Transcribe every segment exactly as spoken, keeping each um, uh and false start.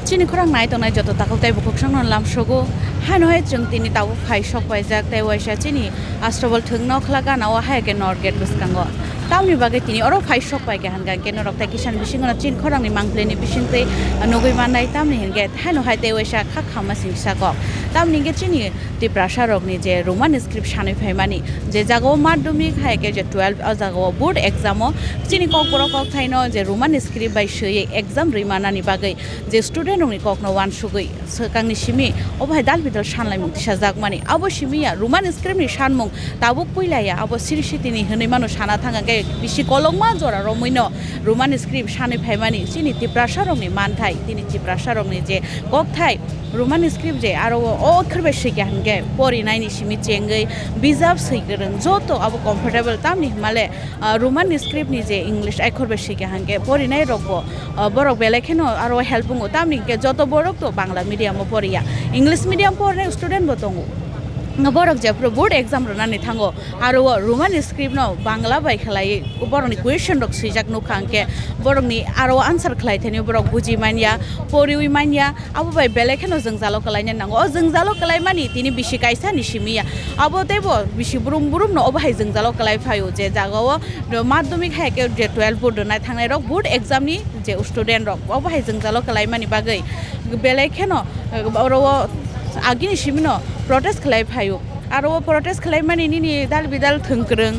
Chini khorang nai tongnai joto takhuk tei bukhuk songno lamsogo. Haino hai chwng tini tabuk phai sok paijak tei waisa chini Astabal thwng nokla gana o hai khe North Gate bwskango. Tamni bagwi tini oro phai sok pai kha hwnkha khe norok tei kisan bisingo chini khorangni mangpili ni bisingtwi nugwi mannai tamni hinkhe haino hai tei waisa kha khamma singsa kok. Tamni hinkhe chini Tiprasa rokni je Roman script sanwi phaimani, je jagao madhyamik hai khe je twelve o jagao board exam o chini kokborok kokthaino je Roman script bai swiwi exam rwi manani bagwi je student rokni kokno uansugwi swkangni simi obo hai dal bidal sanlaimung tisajakmani. Abo simi ya Roman script ni sanmung tabuk puila ya, abo siri sitini hinwi mano sana thang khe bisi kolokma jora romwino Roman script sanwi phaimani chini Tiprasa rokni manthai, tini Tiprasa rokni je kokthai Roman script je aro o okhor bai swi kha hwnkhe porinaini simi chengwi bijap swi kwrwng joto abo comfortable tamni hwnmale, ah, Roman script ni je English okhor bai swi kha hwnkhe porinai rokbo, ah, borok belai kheno aro help wngo tamni hinkhe joto borok to Bangla medium o poriya, English medium porinai student bo tongo. Borok jephru board exam rwnani thango, aro o Roman script no Bangla bai khlaiwi borokni question rok swijak nukha, hwnkhe borokni aro o answer khlai thani borok buji manya, poriwi manya, abo bai belai kheno jwngjalo kwlaina nango. O jwngjalo kwlaimani tini bisi kaisa ni simi ya, abo teibo bisi brum brum no obo hai jwngjalo kwlai phaio, je jaga o madhyamik hai khe je twelve board rwnai thangnai rok board exam ni je student rok obo hai jwngjalo kwlaimani bagwi belai kheno oro o agini simi no protest khlai phaio. Aro o protest khlaimani nini dal bidal thwng kwrwng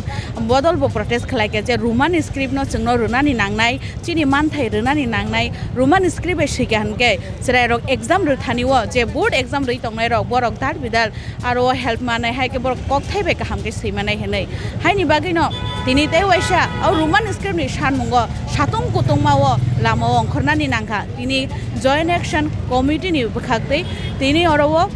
bodol bo protest khlai kha je Roman script no chwngno rwnani nangnai, chini manthai rwnani nangnai, Roman script bai swi kha hwnkhe chwrai rok exam rwthani o je board exam rwi tongnai rok borok dal bidal aro o help manai hai khe borok kokthai bai kaham khe swi manai hinwi. Haini bagwi no tini tei waisa o Roman script ni sanmungo satung kutungma o lama o ongkhornani nangkha. Tini Joint Action Committee ni bwkhaktwi tini oro o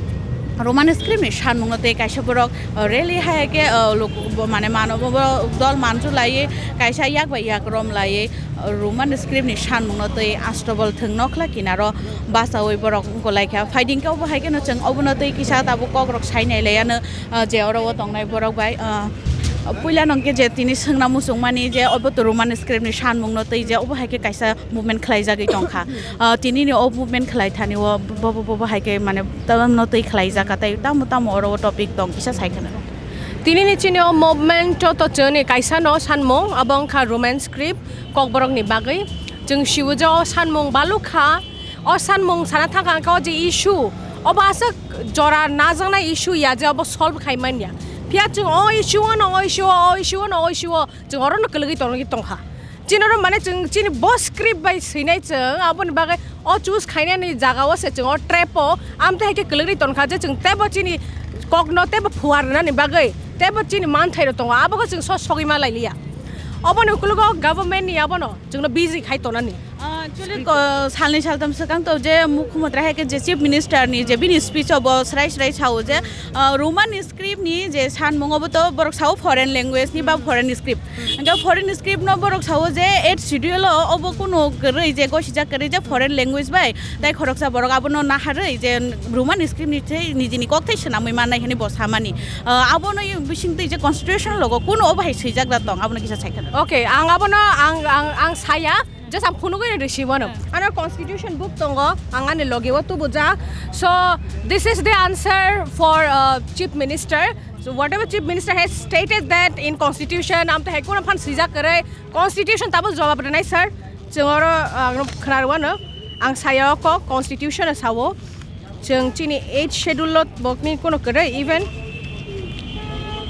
Roman script ni sanmungno tei kaisa borok rally hai khe, uh, luk-, bo-, mane mano bo-, bo-, dol manju laiwi kaisa yak bai yak rom laiwi, uh, Roman script ni sanmungno tei Astabal thwng nokla kinaro bachaui borok wngkolaikha. Phaiding khe obo hai kheno chwng obono tei kisa tabuk kokrok sai nai laiya no, uh, je oro o tongnai borok bai, uh, puila nongkhe je tini swngna muchungmani je obo to Roman script ni sanmungno tei je obo hai khe kaisa movement khlaijagwi tongkha. Ah, tinini o movement khlai thani o bo, bo, bo, bo hai khe mane tamo twi khlaijak, tei tamo tamo oro o topic tong kisa sai kheno. Tinini chini o movement o to chwngni kaisa no sanmung, abo wngkha Roman script kokborok ni bagwi. Chwng sibu je o sanmung balukha, o sanmung sana thangkha hwnkhe o je issue, obo aswk jora najaknai issue ya je obo solve khai manya. Phiya chwng o issue o no, o issue o, o issue o no, o issue o, chwng oro no kwlwgwi tongwi tongkha. Chini oro mane chwng chini bo script bai swinai chwng, aboni bagwi o choose khainani jaga o se chwng o trap o amtwi hai khe kwlwgwi tongkha je chwng teibo chini kokno teibo phuar rwnani bagwi teibo chini manthai rok tongo, abo khe chwng so sogwi ma lai liya. Oboni ukologo government ni abono chwngno busy khai tonani. Ah, actually, ko-, salni saltam swkang to je mukhyamantri hai khe je chief minister ni je bini speech o bo srai srai sao je, ah, Roman script ni je sanmung obo to borok sao foreign language ni ba foreign script. Hwnkhe foreign script no borok sao je eighth schedule o obo kuno kwrwi je gosijak kwrwi je foreign language bai tei khoroksa borok abono naharwi je Roman script ni thwi nijini kokthai swnamwi mannai hwnwi bo samani. Ah, abono bising twi je constitution logo kuno obo hai swijak da tong abono kisa sai khwna. Okay, ang abono ang, ang, ang saya. Just ang phunugwi rw risi wano. Ano constitution book tongo, ang ani logi o tubujak. So this is the answer for, uh, Chief Minister. So whatever Chief Minister has stated that in constitution, amtwi hai kuno phan swijak kwrwi, constitution tabo jawab rwnai sir. Chwng oro, uh, ang khwna rwano, ang saya o kok constitution o sao. Chwng chini eighth schedule o bokni kuno kwrwi, even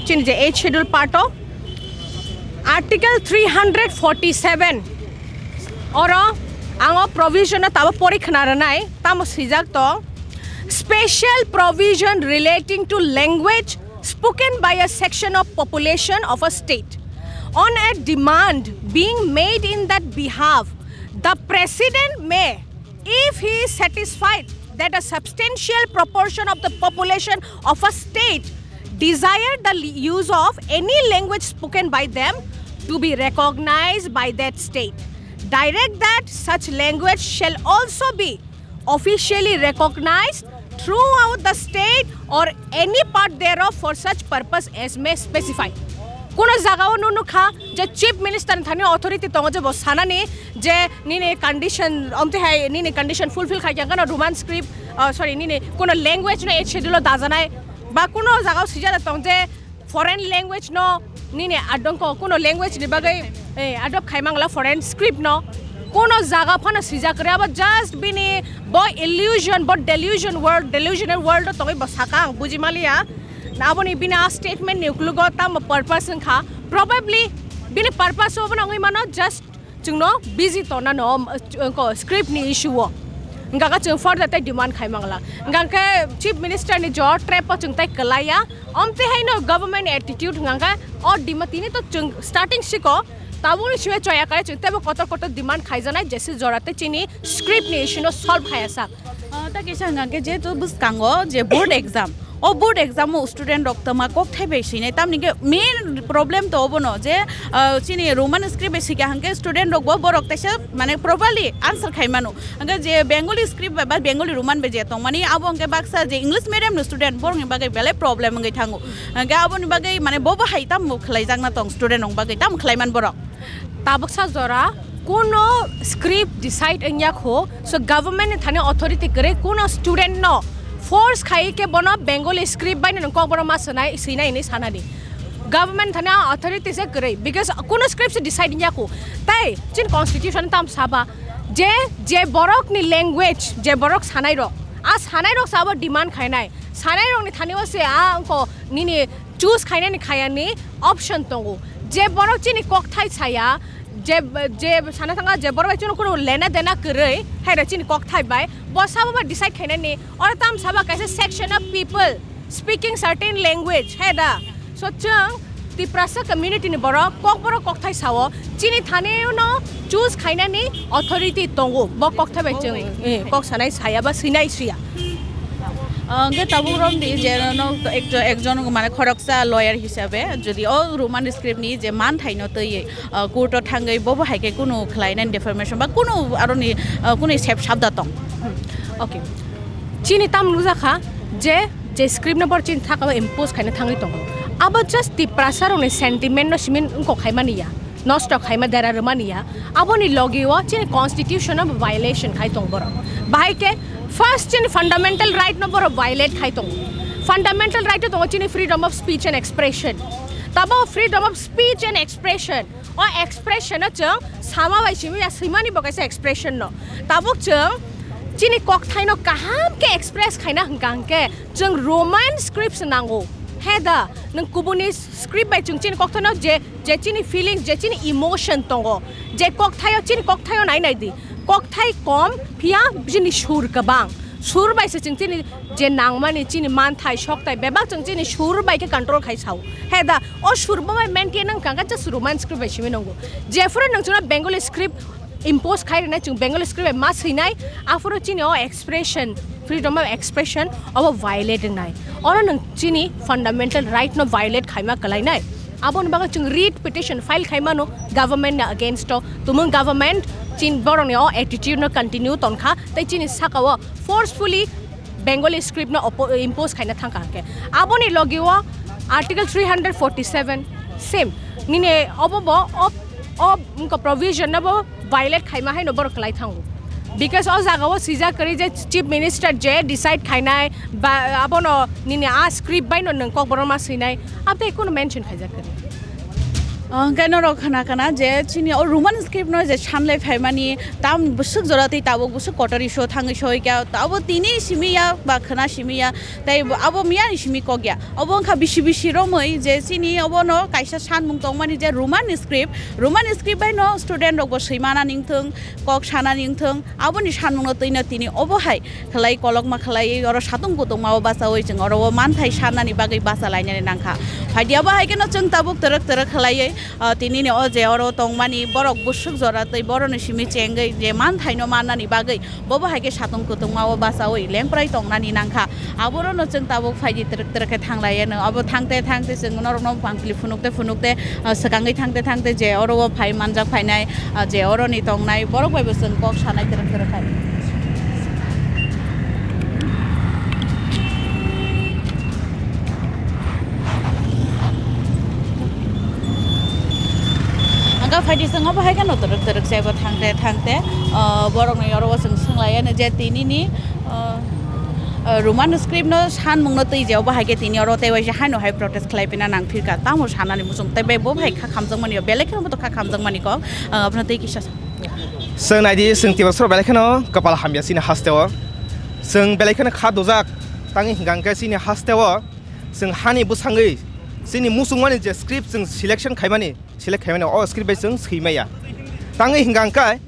chini je eighth schedule part o article three hundred forty-seven oro ang o provision no tabo pori khwna rwnai, tamo swijak tong, special provision relating to language spoken by a section of population of a state. On a demand being made in that behalf, the president may, if he is satisfied that a substantial proportion of the population of a state desire the li-, use of any language spoken by them to be recognized by that state, direct that such language shall also be officially recognized throughout the state or any part thereof for such purpose as may specify. Kuno jagao no nukha je Chief Minister ni thani authority tongo je bo sanani je nini condition, omtwi hai nini condition fulfill khai khe no Roman script, ah, sorry, nini kuno language no eighth schedule o dajanai ba kuno jagao swijak tong je foreign language no nini adongko kuno language ni bagwi, eh, adopt khai mangla foreign script no. Kuno jaga phano swijak kwrwi, abo just bini bo illusion, bo delusion world, delusional world o tongwi bo saka, ang buji maliya. Aboni bini a statement ni uklogo tamo purpose wngkha, probably bini purpose obo nangwi mano just chwngno busy tona no, um, ko script ni issue o. Hingka khe chwng further tei demand khai mangla. Hingka khe Chief Minister ni jo trap o chwng tei kwlaiya. Omtwi hai no government attitude hingka khe o demand tini to chwng starting siko. Tabukni simi chaya kare chwng teibo kotor kotor demand khaijaknai jesi jora tei chini script ni issue no solve khaya sak. Ah, ta kisa hingka khe jehetu bwskango je board exam. O board exam o student rok tama kokthai bai swinai, tamni khe main problem to obono je, ah, chini Roman script bai swikha hingke student rok bo borok teisa mane properly answer khai mano. Hingke je Bengali script bai ba Bengali Roman bai je tongmani abo hingke baksa je English medium ni student borok ni bagwi belai problem wngwi thango. Hingke aboni bagwi mane bo bo hai tamo khwlai jakna tong student rok bagwi tamo khwlai man borok. Tabuksa jora kuno script decide wngya kho, so government ni thani authority kwrwi kuno student no force khai khe bono Bengali script bai no kokborok ma swnai swinai hinwi sanani. Government thani authority se kwrwi, because kuno script se decide wngya kho. Tai chin constitution tam saba je, je borok ni language, je borok sanai rok, a sanai rok sabo demand khainai, sanai rok ni thani o se a ko nini choose khainani khayani option tongo. Je borok chini kokthai saya, je, je sana thanga je borok bai chini kunu lena dena kwrwi, hai da chini kokthai bai, bo sabo bai decide khainani, oro tam sabo kaisa section of people speaking certain language, hai da. So chwng Tiprasa community ni borok kokborok kokthai sao, chini thani no choose khainani authority tongo, bo kokthai bai chwng, eh, kok sanai saya ba swinai suya. Ah, hwnkhe tabuk romdi je no ekjon, ekjon mane khoroksa lawyer hisabe jodi o Roman script ni je manthaino twiwi, ah, court o thangwi bobo hai khe kunu khlainani defamation ba kunu aroni, ah, kunu sep sabda tong. Hmm. Okay. Chini tam nukjakha je, je script no bor chini thaka o impose khaina thangwi tongo. Abo just Tiprasa rokni sentiment no simin wngkok khaimani ya. Nosto khaima dera rwmani ya, aboni logi o chini constitution no violation khai tong borok. Bahai khe first chini fundamental right no borok violate khai tongo. Fundamental right o tongo chini freedom of speech and expression. Tabo freedom of speech and expression, o expression no chwng sama bai simi ya, swimani bo kaisa expression no. Tabuk chwng chini kokthai no kaham khe express khaina hwnkha hwnkhe chwng Roman script se nango. He da, nwng kubuni script bai chwng chini kokthai no je, je chini feelings, je chini emotion tongo, je kokthaio, chini kokthaio nai nai di, kokthai kom phiya chini sur kwbang, sur bai se chwng chini je nangmani chini manthai sokthai bebak chwng chini sur bai khe control khai sao. He da, o sur bo bai maintain wng kha just Roman script bai simi nongo. Jephuru nwng chwngno Bengali script impose khai rwnai, chwng Bengali script bai ma swinai, aphuru chini o expression, freedom of expression obo violate wngnai. Oro nwng chini fundamental right no violate khaima kwlainai. Aboni bagwi chwng writ petition file khai mano government ni against o. Tumung government chin borokni o attitude no continue tonkha, tei chini saka o forcefully Bengali script no oppo-, impose khaina thangkha hwnkhe. Aboni logi o Article three hundred forty-seven same. Nini obo bo, ob-, ob-, wngkha provision no bo violate khaima haino borok kwlai thango. Because o jaga o swijak kwrwi je Chief Minister je decide khainai ba abono nini a script bai no nwng kokborok ma swinai, abtei kunu mention khaijak kwrwi. Hwnkhe norok khna khna je chini o Roman script no je sanlai phaimani tam bwswk jora tei tabuk bwswk kotor issue thangwi soi kha, abo tini simi ya ba khna simi ya, tei abo miyani simi kok ya. Obo wngkha bisi bisi romwi je chini obono kaisa sanmung tongmani je Roman script, Roman script bai no student rok bo swimana ningthwng, kok sana ningthwng, aboni sanmungno twino tini obo hai khlai kolokma khlaiwi oro satung kutungma o bachaui chwng oro o manthai sanani bagwi bacha lainani nangkha. Phaidi abo hai kheno chwng tabuk twrwk twrwk khlaiwi, ah, tinini o je oro tongmani borok bwswk jora tei boroni simi chengwi je manthaino mannani bagwi bobo hai khe satung kutungma o bachaui lengprai tongnani nangkha. Aborono chwng tabuk phaidi twrwk twrwk khe thanglaiya no. Abo thangte thangte chwng norokno pangpili phunukte phunukte, ah, swkangwi thangte thangte je oro o phai manjak phainai, ah, je oroni tongnai borok bai bo chwng kok sanai twrwk twrwk khai. Phaidi chwng obo hai kheno twrwk twrwk se bo thangte thangte, ah, borokni oro o chwng swnglaiyano je tinini, ah, ah, Roman script no sanmung no twi je obo hai khe tini oro tei waisa haino hai protest khlai pina nang phirka tamo sanani muchung tei bai bo hai kha khamjakmani belai kheno bo to kha khamjakmani kok, ah, abono tei kisa sa. Chwng naidi chwng tibasoro belai kheno kwpal hamya chini hasteo. Chwng belai kheno kha dojak tangwi hwnkha hwnkhe chini hasteo chwng hani bwsangwi chini muchungmani je script chwng selection khaimani, select khaimani o script bai chwng swimaya. Tangwi hwnkha hwnkhe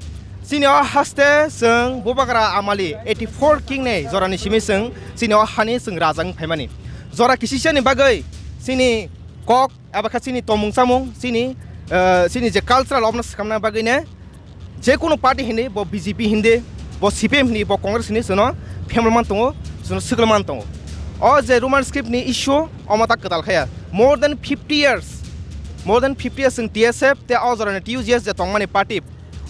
chini o haste chwng Bubagra Amali eighty four king ni jorani simi chwng chini o hani chwng rajang phaimani. Jora kisisani bagwi chini kok abo khe chini tongmung chamung chini, eh, chini je cultural obono swkamna bagwi ne je kunu party hindi, bo B J P hindi, bo C P M hindi, bo Congress hindi, chwngno phemlman tongo, chwngno swklamman tongo. O je Roman script ni issue, omo ta kwtal khaya. More than fifty years, more than fifty years chwng T S F tei o jorani T U G S je tongmani party,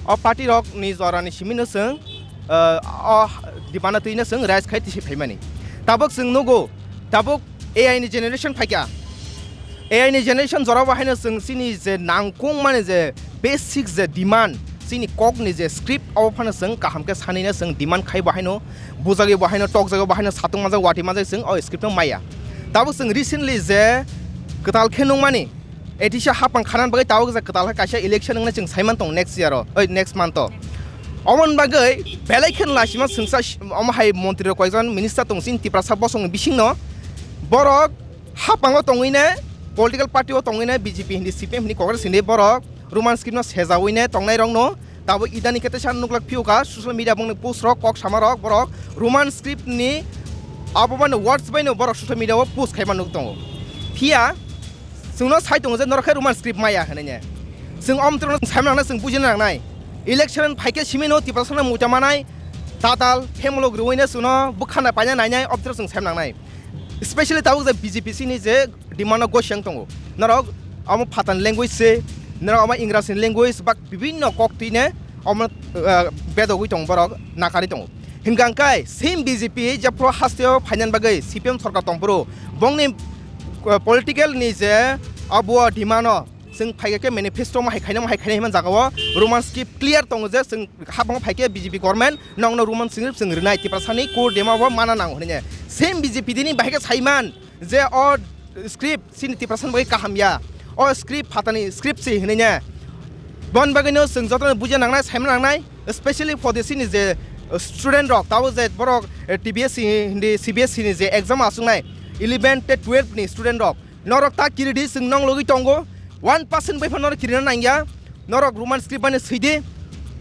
o party rok ni jorani simi no chwng, eh, o demand no twi no chwng raise khai tisi phaimani. Tabuk chwng nugo, tabuk A I ni generation phaikha. A I ni generation jora bo haino chwng chini je nangkung mani je basic je demand, chini kok ni je script, obo phano chwng kaham khe sanina chwng demand khai bo haino, bujagwi bo haino, tokjagwi bo haino, satung manjak, watwi manjak chwng o script no maya. Tabuk chwng recently je kwtal khe nungmani, A D C hapang khanan bagwi tabuk je kwtal khe kaisa election wngnai chwng saiman tong next year o, oi, next month o. Omon bagwi belai khe laisima chwngsa omo hai montri rok koijon minister tong chini Tiprasa bosong ni bisingno, borok hapango tongwine, political party o tongwine, B J P hindi, C P M hindi, Congress hindi, borok Roman script no sejawi ne tongnai rok no tabuk idani khe teisa nuklak phiyo kha social media bongni post rok, kok sama rok, borok Roman script ni abo mani words bai no borok social media o post khai ma nuk tongo. Phiya chwngno sai tongo je norok khe Roman script maya hinwi ne. Chwng omtwrwno sai nangnai, chwng bujina nangnai. Election phai khe simi no Tiprasa no mucha manai, tatal, phemlok rwui no chwngno bwkha na paina nainai, omtwrwno chwng sai nangnai. Specially tabuk je B J P C ni je demand o gosi wng tongo. Norok omo phathan language se, norok omo English ni language ba bibinno kok twi ne omo, ah, bedogwi tongo borok, nakari tongo. Hingka hingkai same B J P jephru hasteo phainani bagwi C P M sorkar tongphuru bongni, ah, political ni je abo demand o chwng phaikha khe manifesto ma hai khaina ma hai khaina hima jaga o Roman script clear tongo je chwng hapang phaikhe B J P government nokno Roman script chwng rwnai Tiprasani court dema bo mana nango hinwi. Same B J P dini bahai khe saiman je o script chini Tiprasani bagwi kaham ya, o script phatani script se hinwi ne. Bon bagwino chwng jotono buja nangnai, saima nangnai, especially for the chini je, uh, student rok, tabo je borok, eh, T B S C hindi, C B S C ni je exam asuknai, eleven tei twelve ni student rok, norok ta kiridi chwng nong logwi tongo, one percent bai phano norok kirina nangya, norok Roman script bai no swidi.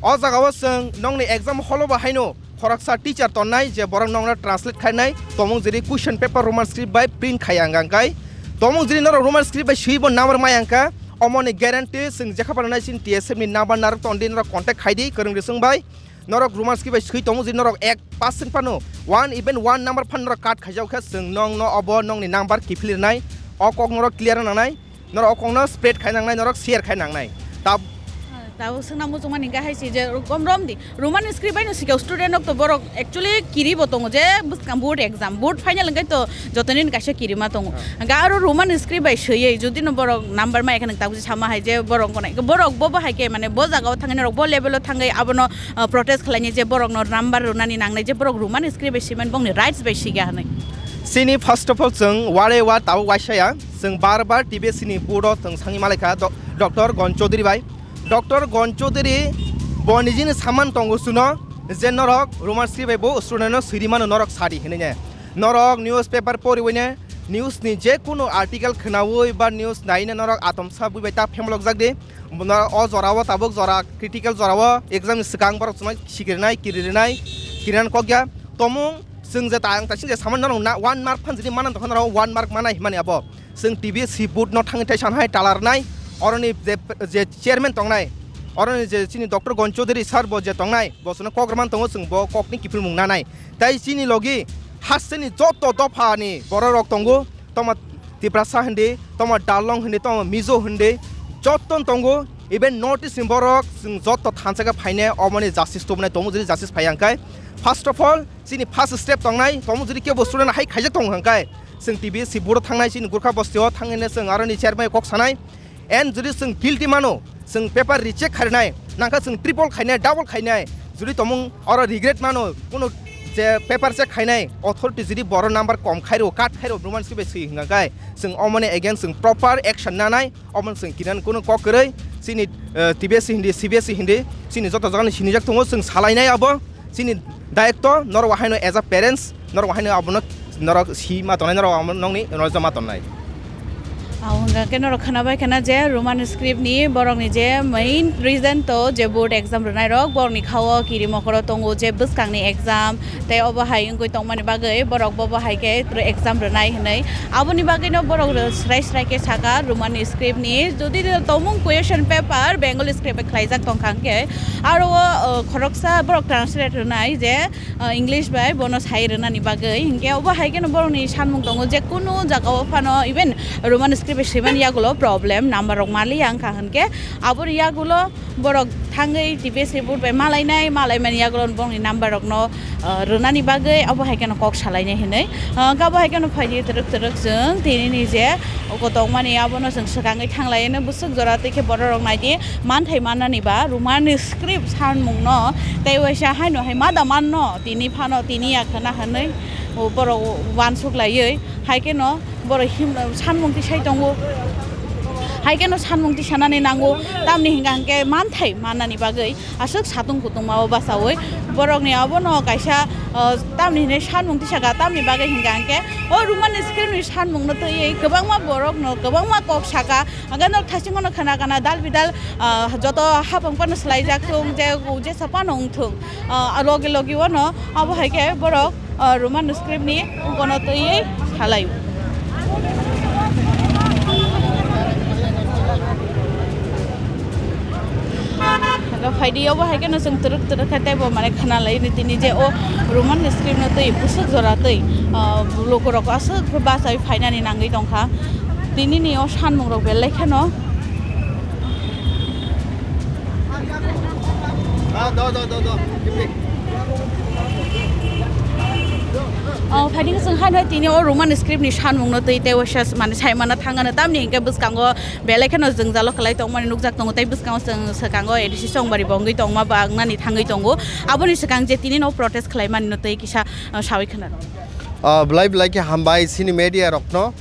O jaga o chwng nongni exam hall o bo haino khoroksa teacher tonnai je borok nongno translate khainai, tomung jiri question paper Roman script bai print khaiya hwnkha hwnkhe, tomung jiri norok Roman script bai swibo number maya hwnkha, omoni guarantee chwng jekha phano nai chini T S F ni number narwk tondi, norok contact khaidi kwrwng risung bai. Norok Roman script bai swi tongo, je norok ek percent phano one, even one number phano norok cut khaijak khe, chwng nongno obo nongni number kiphil rwnai, o kok norok clear nangnai, norok o kokno spread khai nangnai, norok share khai nangnai. Tab- Tabuk swngna muchungmani hingkha hai se je rom rom di. Roman script bai no sikha student rok to borok actually kiri bo tongo je bwskang board exam, board final hingkhe to jotoni kaisa kirima tongo. Ah. Hingkhe aro Roman script bai swiwi jodi no borok number maya khe nwng tabuk sama hai je borok gwnai. Borok bo bo hai khe mane bo jaga o thangwi norok bo level o thangwi abono, ah, protest khlainai je borok no number rwnani nangnai je borok Roman script bai swiman bongni rights bai sikha hinwi. Chini first of all chwng ware wa tabuk waisa ya, chwng bar bar T B S C ni board o chwng sangwi malaikha do-, Doctor Gon Chaudhary bai. Doctor Gon Chaudhary bo nijini saman tongo suno je norok Roman script bai bo student no swiri mano norok sadi hinwi ne. Norok newspaper poriwi ne, news ni je kunu article khwnawi ba news nai ne norok atomsa bui bai ta phemlok jak di. Norok o jora o tabuk jora critical jora o exam ni swkang borok chwngno sikirnai, kirirnai, kirirnai kok ya. Tomung chwng je ta ang taising je saman norok na one mark phan jini manan tongkha norok one mark manai himani abo. Chwng T B S C board no thangwi thai sanhai talarnai, oroni je, je chairman tongnai, oroni je chini Doctor Gon Chaudhary sir bo je tongnai, bo chwngno kok rwman tongo, chwng bo kokni kiphilmung nanai. Tai chini logi hasteni joto dophani bororok tongo, tongma Tiprasa hindi, tongma Darlong hindi, tongma Mizo hindi, joto tongo, even North East ni borok chwng joto thansa khe phaine omoni justice tubunai tongo, jodi justice phaiya hwnkhe. First of all, chini first step tongnai, tongmo jodi kebo student hai khaijak tongo hwnkhe, chwng T B S C board o thangnai, chini Gurkha bosti o thangwi no chwng aroni chairman kok sanai. And jodi chwng guilty mano, Chwng paper reject khainai, nangkha chwng triple khainai, double khainai. Jodi tomung oro regret mano, kuno je paper check khainai authority jodi boro number kom khairo, cut khairo, Roman script bai swi hwnka khe chwng omoni against chwng proper action nanai, omo chwng kinan kuno kok kwrwi. Chini, eh, T B S C hindi, C B S C hindi, chini joto jagani sinijak tongo, chwng salainai abo. Chini daitw norok haino as a parents, norok haino abono norok si ma tongnai, norok abo nokni norok ma tongnai. Ang hwnka khe norok khwnabai khana je Roman script ni borok ni je main reason to je board exam rwnai rok borok ni khao kiri mokoro tongo je bwskang ni exam tei obo hai wngwi tongmani bagwi borok bobo hai khe exam rwnai hwnwi. Aboni bagwino borok srai srai khe saka Roman script ni, jodi tomung question paper Bengali script bai khlaijak tongkha hwnkhe aro o, o, khoroksa borok translate rwnai je, o, English bai bono sai rwnani bagwi. Hinkhe obo hai kheno borokni sanmung tongo je kunu jagao phano even Roman script bai swimani yagulo problem number rok maliya wngkha hwnkhe aboni yagulo borok thangwi T B S C board bai malainai, malaimani yagulo borokni number rokno, ah, rwnani bagwi abo hai kheno kok salainai hinwi. Ah, abo hai kheno phaidi twrwk twrwk chwng tinini je kotongmani abono chwng swkangwi thanglaino bwswk jora tei khe borok rok naidi manthai mannani ba Roman script sanmungno tei waisa haino hai ma da manno tini phano tini ya khwna hinwi borok uansuk laiwi hai kheno borok him-, sanmung tisai tongo. Hai kheno sanmung tisanani nango, tamni hingka hingke manthai mannani bagwi aswk satung kutungma o bachaui borokni abono kaisa, o, tamni hinwi sanmung tisaka, tamni bagwi hingka hingke o Roman script ni sanmungno twiwi kwbangma borokno kwbangma kok saka, hingke nok thaisingo no khana kana dal bidal, o, joto hapang phano swlaijak thung, je, jesa phano wng thung, o, logi logi o no abo hai khe borok, o, Roman script ni bono twiwi salai. Hwnkhe phaidi obo hai kheno chwng twrwk twrwk khe teibo mane khna lai ni tini je o Roman script no twi bwswk jora twi, o, lukurok aswk bachai phainani nangwi tongkha. Tini ni o sanmung rok belai kheno. Ah, do, do, do, do. O, phaidi chwng hai no tini o Roman script ni sanmung no twi tei waisa mane sai mana thangano tamni hingke bwskango belai kheno jwngjalo kwlai tongmani nukjak tongo tei bwskango chwng swkango A D C Chongbari bo wngwi tongma ba wngnani thangwi tongo. Aboni swkang je tini no protest khlai mani no twi kisa, o, sawi khna. O, belai belai khe hambai chini media rokno.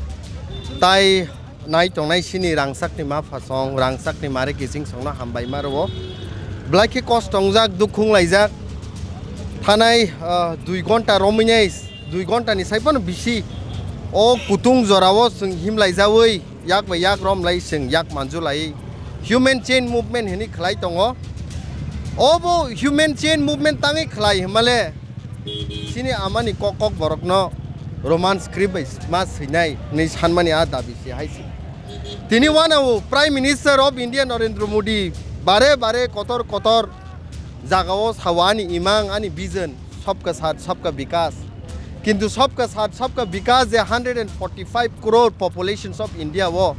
Tai nai tongnai chini rangchakni ma phasong, rangchakni mare kiching songno hambai ma rwo. Belai khe kosto wngjak, dukhu wnglaijak. Thanai, ah, dui ghonta romwi nai, dui ghonta ni sai phano bisi o kutung jorao chwng himlaijaui yak bai yak romlai chwng yak manjulai human chain movement hinwi khlai tongo. Obo human chain movement tangwi khlai hwnmale chini amani kok kok borokno Roman script bai ma swinai hinwi sanmani a dabi se hai se. Tini wanao Prime Minister of India Narendra Modi bare bare kotor kotor jagao sao ani imang, ani vision, Sabka Saath Sabka Vikas. Kintu Sabka Saath Sabka Vikas je hundred and forty five crore populations of India o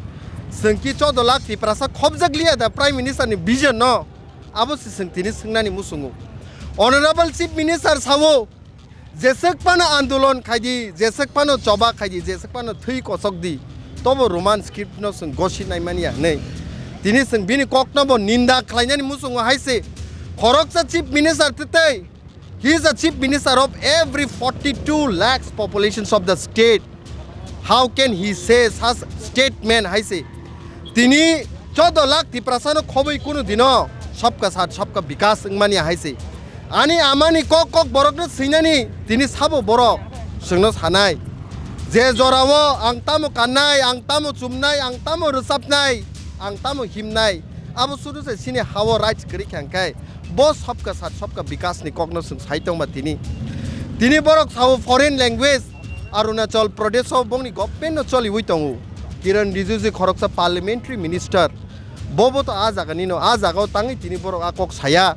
chwng ki choudo lakh Tiprasa khobjak liya da Prime Minister ni vision no? Abo se chwng tini swngnani muchungo. Honorable Chief Minister sao, jeswk phano andolon khaidi, jeswk phano choba khaidi, jeswk phano thwi kosok di, tobo Roman script no chwng gosi naimani ya hinwi. Tini chwng bini kokno bo ninda khlainani muchungo hai se. Khoroksa Chief Minister twtwi, he is a Chief Minister of every forty two lakhs populations of the state. How can he say such statement hai se? Tini choudo lakh Tiprasano khobwi kunu dino Sabka Saath Sabka Vikas wngmani hai se. Ani amani kok kok borokno swinani tini sabo borok chwngno sanai. Je jorao ang tamo kannai, ang tamo chumnai, ang tamo rwchapnai, ang tamo himnai, abo sudu se chini hao rights kwrwi kha hwnkhe bo Sabka Saath Sabka Vikas ni kokno chwng sai tongma tini. Tini borok sao foreign language Arunachal Pradesh o bongni government no choliwi tongo. Kiren Rijiju khoroksa parliamentary minister, bobo to a jaga nino, a jaga o tangwi tini borok a kok saya.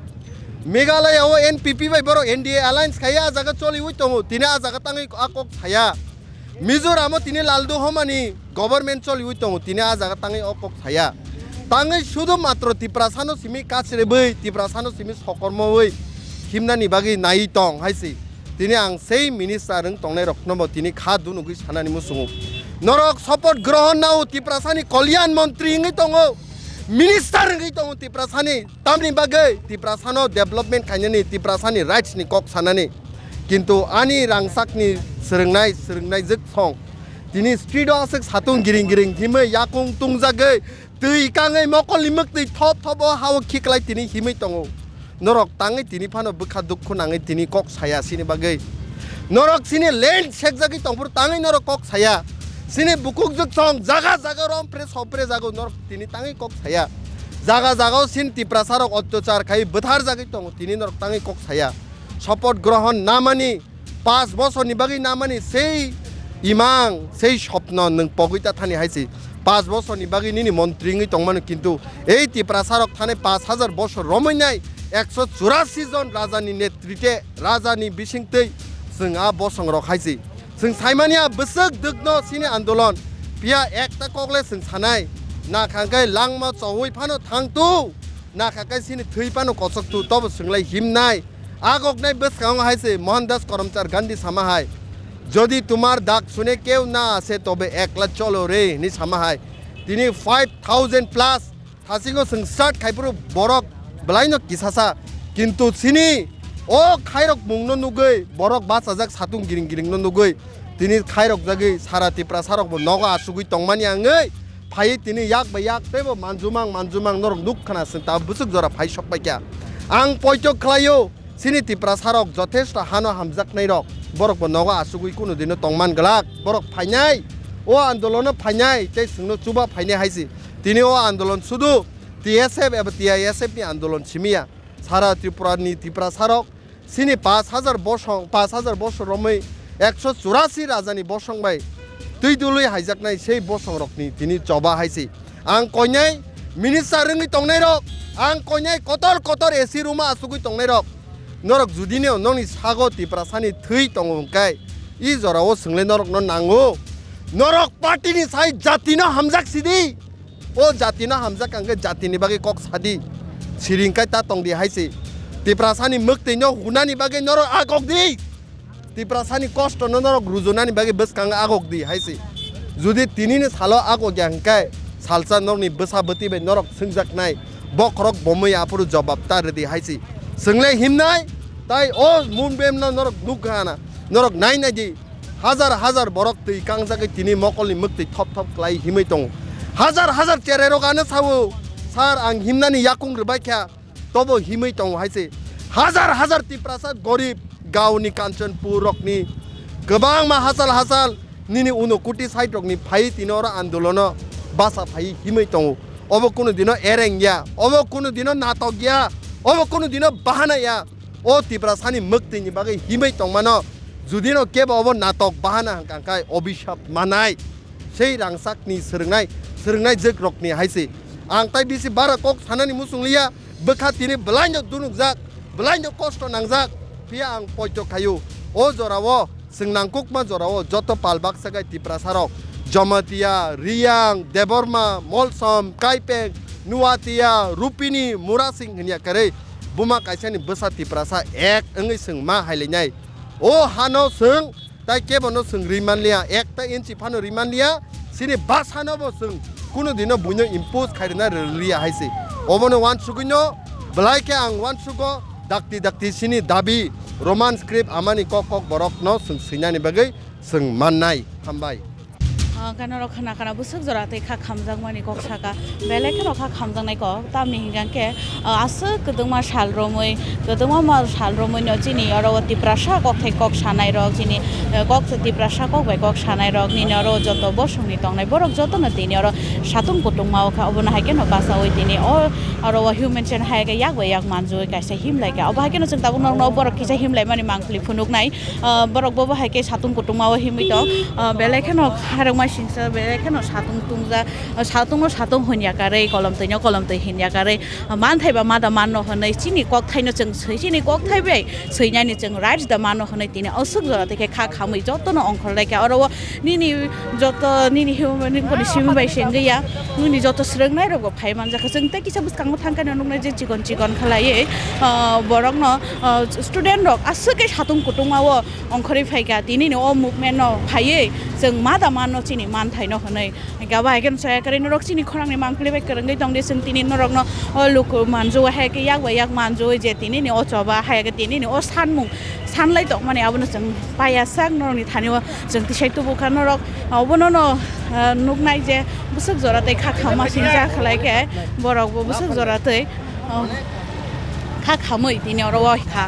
Meghalaya o N P P bai borok N D A alliance khaiya a jaga choliwi tongo, tini a jaga tangwi a kok saya. Mizoram o tini Lalduhoma ni government choliwi tongo, tini a jaga tangwi o kok saya. Tangwi sudu matro Tiprasano simi kachrebwi, Tiprasano simi sokormowi himnani bagwi naiwi tong hai se. Tini ang sei minister wng tongnai rokno bo tini kha dunugwi sanani muchungo. Norok support grohon nao Tiprasani kolyan montri wngwi tongo. minister wngwi tongo Tiprasani, tamni bagwi Tiprasano development khainani, Tiprasani rights ni kok sanani. Kintu ani rangchakni swrwngnai, swrwngnai jwk song. Tini street o aswk satung giring giring himwi yakung tungjagwi twi kangwi mokolni mwktwi thop thop o ha-o khiklai tini himwi tongo. Norok tangwi tini phano bwkha dukhu nangwi tini kok saya sini bagwi. Norok sini land sekjagwi tongphuru tangwi norok kok saya. Sini bukuk jwk song jaga jaga rompre sopre jago norok tini tangwi kok saya. Jaga jaga o sini Tiprasa rok otyachar khai bwthar jagwi tongo tini norok tangwi kok saya. Sopoth grohon namani, pas bosorni bagwi namani sei imang, sei sopno nwng pogwi ta thani hai se. Pas bosorni bagwi nini montri wngwi tongmano, kintu ei Tiprasa rok thani pas hajar bosor romwi nai ekso churasi jon rajani netrite, rajani bisingtwi chwng a bosong rok hai se. Chwng saimani a bwswk dwkno sini andolon. Phiya ekta kokle chwng sanai. Nakha khe langma chowi phano thang tu. Nakha khe sini thwi phano kochok tu. Tobo chwng lai himnai. Agoknai bwskango hai se Mohandas Karamchand Gandhi sama hai, "Jodi tumar dag sune keu na ase tobe ekla cholo re," hinwi sama hai. Tini five thousand plus thasingo chwng start khai phuru borok belaino kisasa. Kintu sini o khairok mungno nugwi borok bachajak satung giring giringno nugwi tini khairok jagwi sara Tiprasa rokbo nogo asugwi tongmani wngwi phaiwi tini yak bai yak teibo manjumang manjumang norok nuk khna chwng ta bwswk jora phai sok bai kha. Ang poito khlaio. Chini Tiprasa rok jothesto hano hamjaknai rok, borok bo nogo asugwi kunu dino tongman glak, borok phainai, o andolono phainai tei chwngno chuba phainai hai se. Tini o andolon sudu T S F eba T I S F ni andolon simi ya. Sara Tripura ni Tiprasa rok chini pash hajar bosong, pash hajar bosong romwi ekso churasi raja ni bosong bai twi dului haijaknai sei bosong rok ni tini choba hai se. Ang koinai minister wngwi tongnai rok, ang koinai kotor kotor A C room o asugwi tongnai rok, norok judino nokni sago Tiprasani thwi tongo hwnkhe, i jorao chwngle norokno nango. Norok party ni sai jatino hamjak sidi. O jatino hamjak hwnkhe jatini bagwi kok sadi. Siring kai ta tongdi hai se. Tiprasani mwktwino hunani bagwi norok agok di. Tiprasani kosto no norok rujunani bagwi bwskango agok di hai se. Judi tinini salo agok ya hwnkhe salsa norokni bwsa bwtwi bai norok swngjaknai bokhorok bomwi aphuru jobab ta rwdi hai se. Chwngle himnai tai o movement no norok nukha na, norok nai nai di. Hajar hajar borok twi kangjagwi tini mokolni mwktwi thop thop khlai himwi tongo. Hajar hajar cherai rok ano sao, "Sir, ang himnani yakung rwbai kha." Tobo himwi tongo hai se. Hajar hajar Tiprasa gorib gaoni Kanchanpur rokni kwbangma hachal hachal nini Unakoti side rokni phai tini oro andolono basa phai himwi tongo. Obo kunu dino ereng ya, obo kunu dino natok ya, obo kunu dino bahana ya. O Tiprasani mwktwini bagwi himwi tongmano, judino kebo obo natok bahana hwnkha khe obisap manai. Sei rangchakni swrwngnai, swrwngnai jwkrokni hai se. Ang tai bisi bara kok sanani muchung liya, bwkha tini bwlaino dunukjak, bwlaino kosto nangjak, phiya ang poito khaio. O jorao, chwng nangkukma jorao joto pal baksa gai Tiprasarok, Jamatia, Riyang, Debbarma, Molsom, Kaipeng, Nuatia, Rupini, Murasing hinya kwrwi buma kaisani bwsa Tiprasa ek wngwi chwng ma hailainai. O hano chwng tai kebono chwng rwi manliya, ekta inchi phano rwi manliya, chini bwsano bo chwng kunu dino buino impose khairina rwliya hai se. Obono uansugwino belai khe ang uansugo dakti dakti chini dabi Roman script amani kok kok borokno chwng swinani bagwi chwng mannai. Hambai. Ah, khe norok khna khna bwswk jora tei kha khamjakmani kok saka. Belai kheno kha khamjaknai kok, tamni hwnkha khe, ah, aswk kwdwngma sal romwi, kwdwngma mal sal romwino chini oro o Tiprasa kokthai kok sanairok, chini, eh, kok Tiprasa kok bai kok sanairok, nini oro joto bosongni tongnai borok jotono tini oro satung kutungma o kha, obono hai kheno bachaui tini o oro o human chain hai khe yak bai yak manjui kaisa himlai kha. Obo hai kheno chwng tabuk norokno borok kisa himlaimani mangpili phunuknai. Ah, borok bobo hai khe satung kutungma o himwi tong. Ah, belai kheno kharokma singsa, belai kheno satung tungja, ah, satung no satung hunya karwi, kolom twi no kolom twi hinya karwi, ah, manthai ba ma da manno hwnwi chini kokthai no chwng swi, chini kokthai bai swinani chwng rights da manno hwnwi tini aswk jora tei khe kha khamwi jotono ongkhorlai kha. Oro o nini joto nini human ni simi bai se wngwi ya, nini joto swrwngnairokbo phai manjakha. Chwng tei kisa bwskango thangkheno nuknai je chikon chikon khlaiwi, ah, borokno, ah, student rok aswk khe satung kutungma o ongkhorwi phaikha. Tinini o movement no phaiwi chwng ma da manno chini ni manthaino hwnwi. Hinkhe abo hai khe chaya kwrwi norok chini khorangni mangpili bai kwrwngwi tongdi, chwng tini norokno o luku manjui hai khe yak bai yak manjui je tini ni o choba hai khe tini ni o sanmung sanlai tongmani abono chwng paiya sak norokni thani o chwng tisai tubu kha norok obono no, ah, nuknai je bwswk jora tei kha khamma singcha khlai khe borok bo bwswk jora tei, oh, kha khamwi tini oro o kha.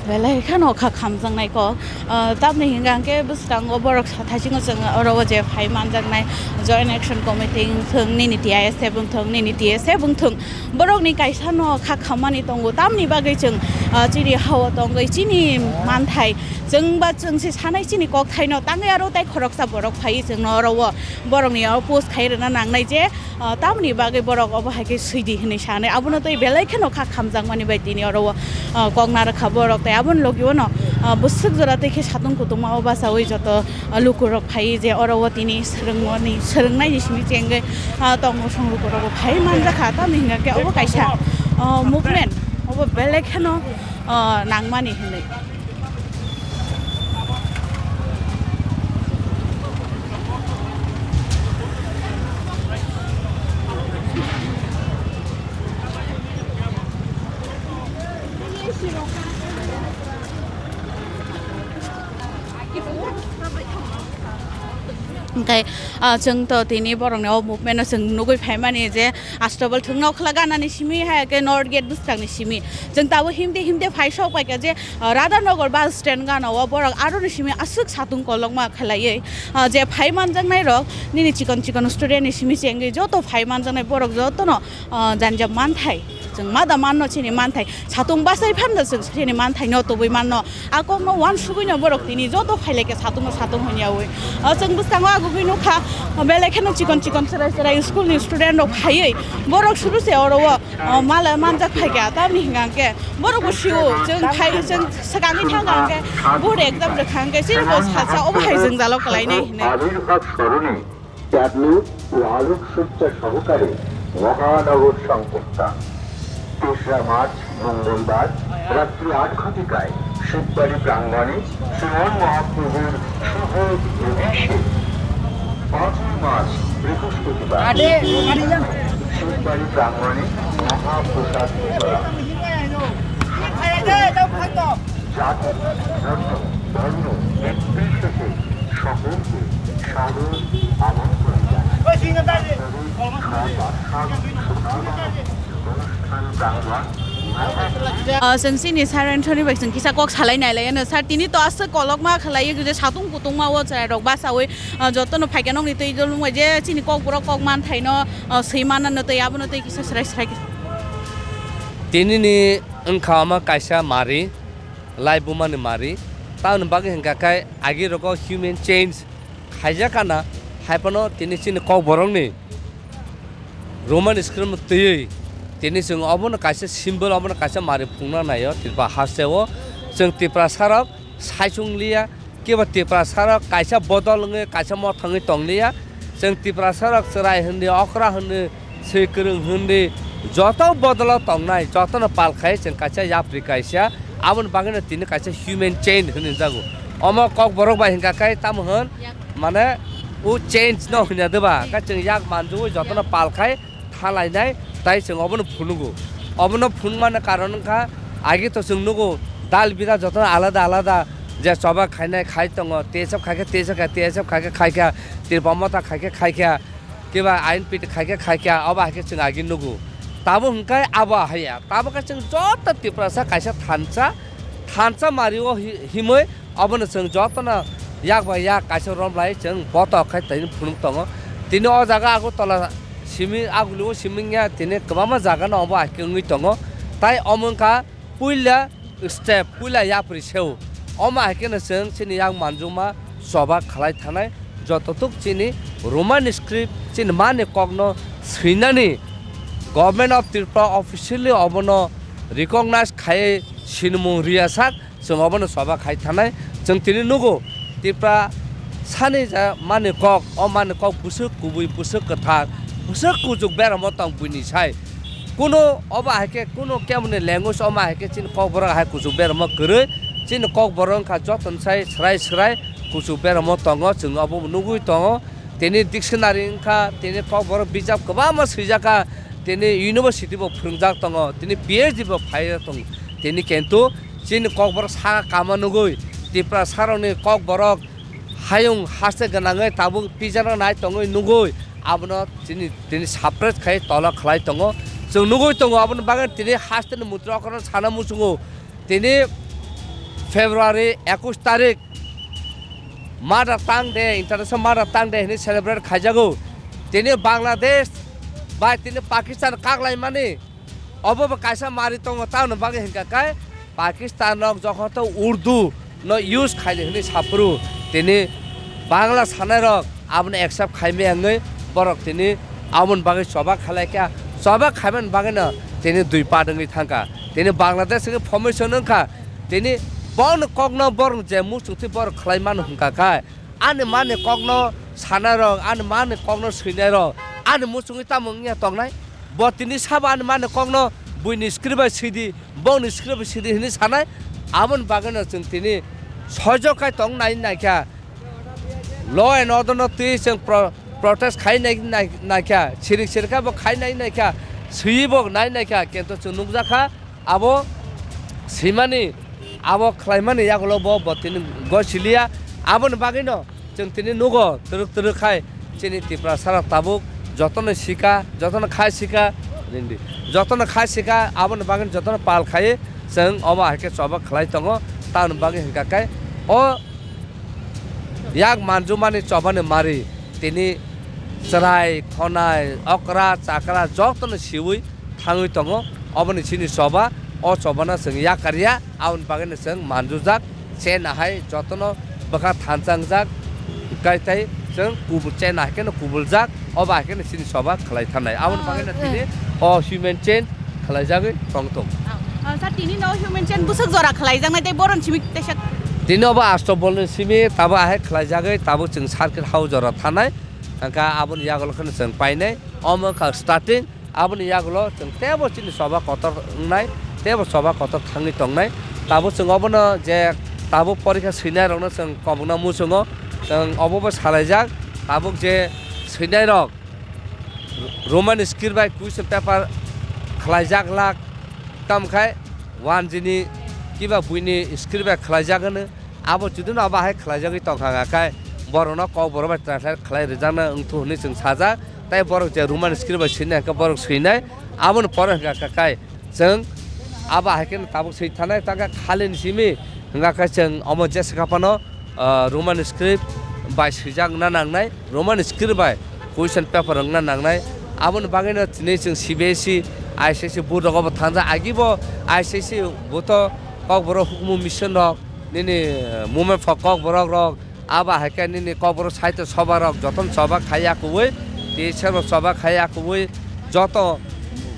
Belai kheno kha khamjaknai kok. Ah, tamni hwnka hwnkhe bwskango borok sa thaisingo chwng oro o je phai manjaknai Joint Action Committee wng thung, nini T I S F wng thung, nini T S F wng thung. Borokni kaisa no kha khammani tongo, tamni bagwi chwng, ah, chini hao tongwi chini manthai chwng ba chwng se sanai chini kokthaino tangwi aro tai khoroksa borok phaiwi chwngno oro o borokni oro post khai rwna nangnai je, ah, tamni bagwi borok obo hai khe swidi hinwi sanai abono tei belai kheno kha khamjakmani bai tini oro o, ah, kok narwkha borok tei aboni logi ono, ah, bwswk jora tei khe satung kutungma o bachaui joto lukurok phai je oro o tini swrwngmani, swrwngnaini simi chengwi, ah, tongo song lukurok bo phai manjakha, tamni hwnka khe obo kaisa, ah, movement, obo belai kheno, ah, nangmani hinwi. Hwnkhe, ah, chwng to tini borokni o movement-o chwng nugui phaimani je Astabal thwngno khwla ganani simi hai khe North Gate bwskangni simi. Chwng tabuk himte himte phai sok paikha je, ah, Radhanagar bus stand gana o borok aroni simi aswk satung kolokma khlaiwi, ah, je phai manjaknai rok nini chikon chikon student ni simi chengwi joto phai manjaknai borok jotono, ah, jani ja manthai. Chwng ma da manno chini manthai. Satung bachai phan da chwng chini manthai no tubui manno. A kok no uansugui no borok tini joto phai lai khe satung no satung hwnyaui. O chwng bwskango agugui nukha, belai kheno chikon chikon chwrai chwrai school ni student rok phaiwi borok suru se oro o, o, mala manjak phai kha tamni hwnka hwnkhe borok bo sio chwng khai chwng swkangwi thang kha hwnkhe board exam rwkha hwnkhe chini bo salsa obo hai jwngjalo kwlainai hinwi. Tablet ও আলোকসজ্জা সহকারে মহানগর সংকীর্তন। তেসরা মার্চ মঙ্গলবার রাত্রি আট ঘটিকায় শিববাড়ি প্রাঙ্গণে শ্রীমন মহাপ্রভুর শুভ প্রবেশে পাঁচই মার্চ বৃহস্পতিবার শিববাড়ি প্রাঙ্গণে মহাপ্রসাদ বিতরণ। জাতি, ধর্ম, বর্ণ নির্বিশেষে সকলকে সাদর আমন্ত্রণ জানাই। তবে সব আশা সুন্দরবন অনুষ্ঠান প্রাঙ্গণ। Ah, chwng chini sir Anthony bai chwng kisa kok salai nai lai ano. Sir, tini to aswk kolokma khlai je satung kutungma o chwrai rok bachaui, ah, jotono phaikhe nokni twi dol wngbai je chini kok borok kok manthaino, ah, swi manano tei abono tei kisa srai srai. Tini ni wngkha omo kaisa mari. Lai bumani mari. Tamoni bagwi hwnkha khe agi rogo human change khaijak kana, hai phano tini chini kokborokni Roman script twiwi tini chwng obono kaisa symbol, obono kaisa mari phunukna naio Tripura hasteo. Chwng Tiprasa rok saichung liya, kiba Tiprasa rok kaisa bodol wngwi kaisa mothangwi tong liya. Chwng Tiprasa rok chwrai hwnwi, okra hwnwi, swi kwrwng hwnwi joto bodolo tongnai, jotono pal khai chwng kaisa yapri kaisa, aboni bagwino tini kaisa human chain hwnwi jago. Omo kokborok bai hwnkha khe tamo hwn, mane o change no hwnya deba, khe chwng yak manjui jotono pal khai thalainai, tai chwng obono phunugo. Obono phunukmani karon wngkha, agi to chwng nugo dal bida jotono alada alada je choba khainai khai tongo, T S F khai khe T S F khai, T S F khai khe khai kha, Tripura Motha khai khe khai kha. Kiba ain piti khai khe khai kha, abo hai khe chwng agi nugo. Tabuk hwnkhe abo haiya. Tabuk khe chwng joto Tiprasa kaisa thansa, thansa mari o hi-, himwi obono chwng jotono yak bai yak kaisa romlai chwng botok khai tini phunuk tongo. Tini o jaga Agartala simi, Aguli o simi wngya tini kwbangma jaga no obo hai khe wngwi tongo. Tai omo wngkha puila step, puila yapri seo. Omo hai kheno chwng chini yak manjuma choba khlai thanai, joto tuk chini Roman script chini mani kokno swinani Government of Tripura officially obono recognize khai sinimung riya sak chwng obono choba khai thanai. Chwng tini nugo Tripura sani ja mani kok, o mani kok bwswk kubui, bwswk kwthar, bwswk kuchuk beramo tong buini sai. Kuno obo hai khe kuno kemoni language omo hai khe chini Kokborok hai kuchuk beramo kwrwi, chini Kokborok wngkha jotono sai swrai swrai kuchuk beramo tongo, chwng obo nugwi tongo. Tini dictionary wngkha, tini Kokborok bijap kwbangma swijak kha, tini university bo phwrwngjak tongo, tini P H D bo phai tongo. Tini kintu chini Kokborok saka kama nugwi, Tiprasarokni Kokborok hayung haste gwnangwi tabuk pijano nai tongwi nugwi, abono tini, tini suppress khai tola khlai tongo. Chwng nugwi tongo, aboni bagwi tini hasteni mutri okhorno sana muchungo. Tini February ekush tarik Mother Tongue Day, International Mother Tongue Day hinwi celebrate khaijago. Tini Bangladesh bai tini Pakistan kaklaimani obo bo kaisa mari tongo, tamoni bagwi hinkha khe Pakistan rok jokhon to Urdu no use khaidi hinwi saphuru, tini Bangla sanai rok abono accept khaimaya wngwi borok tini aboni bagwi choba khlaikha, choba khaimani bagwino tini dui part wngwi thangkha. Tini Bangladesh wngwi formation wngkha, tini boni kokno borok je muchungtwi borok khlai mano hwnkha khe, ani mani kokno sanai rok, ani mani kokno swinai rok, ani muchungwi tamo wngya tongnai? Bo tini sabo ani mani kokno buini script bai swidi, bongni script bai swidi hinwi sanai. Aboni bagwino chwng tini sojok khai tong nai naikha. Law and order no twi chwng pro-, protest khai nai, nai, naikha, sirik sirik kha bo khai nai naikha, swiwi bo nai naikha, kintu chwng nukjakha abo swimani, abo khlaimani yagulo bo, bo tini gosiliya. Aboni bagwino chwng tini nugo twrwk twrwk khai chini Tiprasarok tabuk jotono sika, jotono khai sika, nindi, jotono khai sika, aboni bagwino jotono pal khai chwng obo hai khe choba khlai tongo. Tamoni bagwi hinkha khe o yak manjumani chobani mari tini chwrai, khonai, okra, chakra jotono siwi thangwi tongo. Oboni chini choba, o chobano chwng yakarya, aboni bagwino chwng manjujak, chena hai jotono bwkha thansa wngjak, kai tai chwng kubul chena hai kheno kubuljak, obo hai kheno chini choba khlai thanai. Aboni bagwino tini o human chain khlaijagwi tong tong. Ah, sir, tini no human chain bwswk jora khlaijaknai tei boron simi teisa. Tini obo asto bolni simi tabo ahai khlaijagwi tabo chwng circuit house jora thanai. Hwnkha aboni yagulo kheno chwng painai. Omo wngkha starting. Aboni yagulo chwng tebo chini choba kotor wngnai, tebo choba kotor thangwi tongnai. Tabo chwng obono je tabo porikha swinai rokno chwng kobokna muchungo. Chwng obo bo salaijak. Tabuk je swinai rok Roman script bai question paper khlaijak lak, tamo khai one jini kiba buini script bai khlaijak hwno. Abo judino abo hai khlaijagwi tongkha, hwnkha khe borokno Kokborok bai translate khlai rwjakna wngthu hwnwi chwng sajak. Tei borok je Roman script bai swinai, hwnkhe borok swinai. Aboni pore hwnkha khe chwng abo hai kheno tabuk swi thanai, tangkhe khalini simi hwnkha khe chwng omo jesa kha phano, ah, Roman script bai swijak wngna nangnai, Roman script bai question paper wngna nangnai. Aboni bagwino tini chwng C B S E, I C S E board rogo bo thangjak, agi bo I C S E board o Kokborok hukumu mission rok, nini, eh, movement for Kokborok rok, abo hai khe nini Kokborok sahitya sobha rok jotono choba khai ya kubui, T S F rok choba khai ya kubui, joto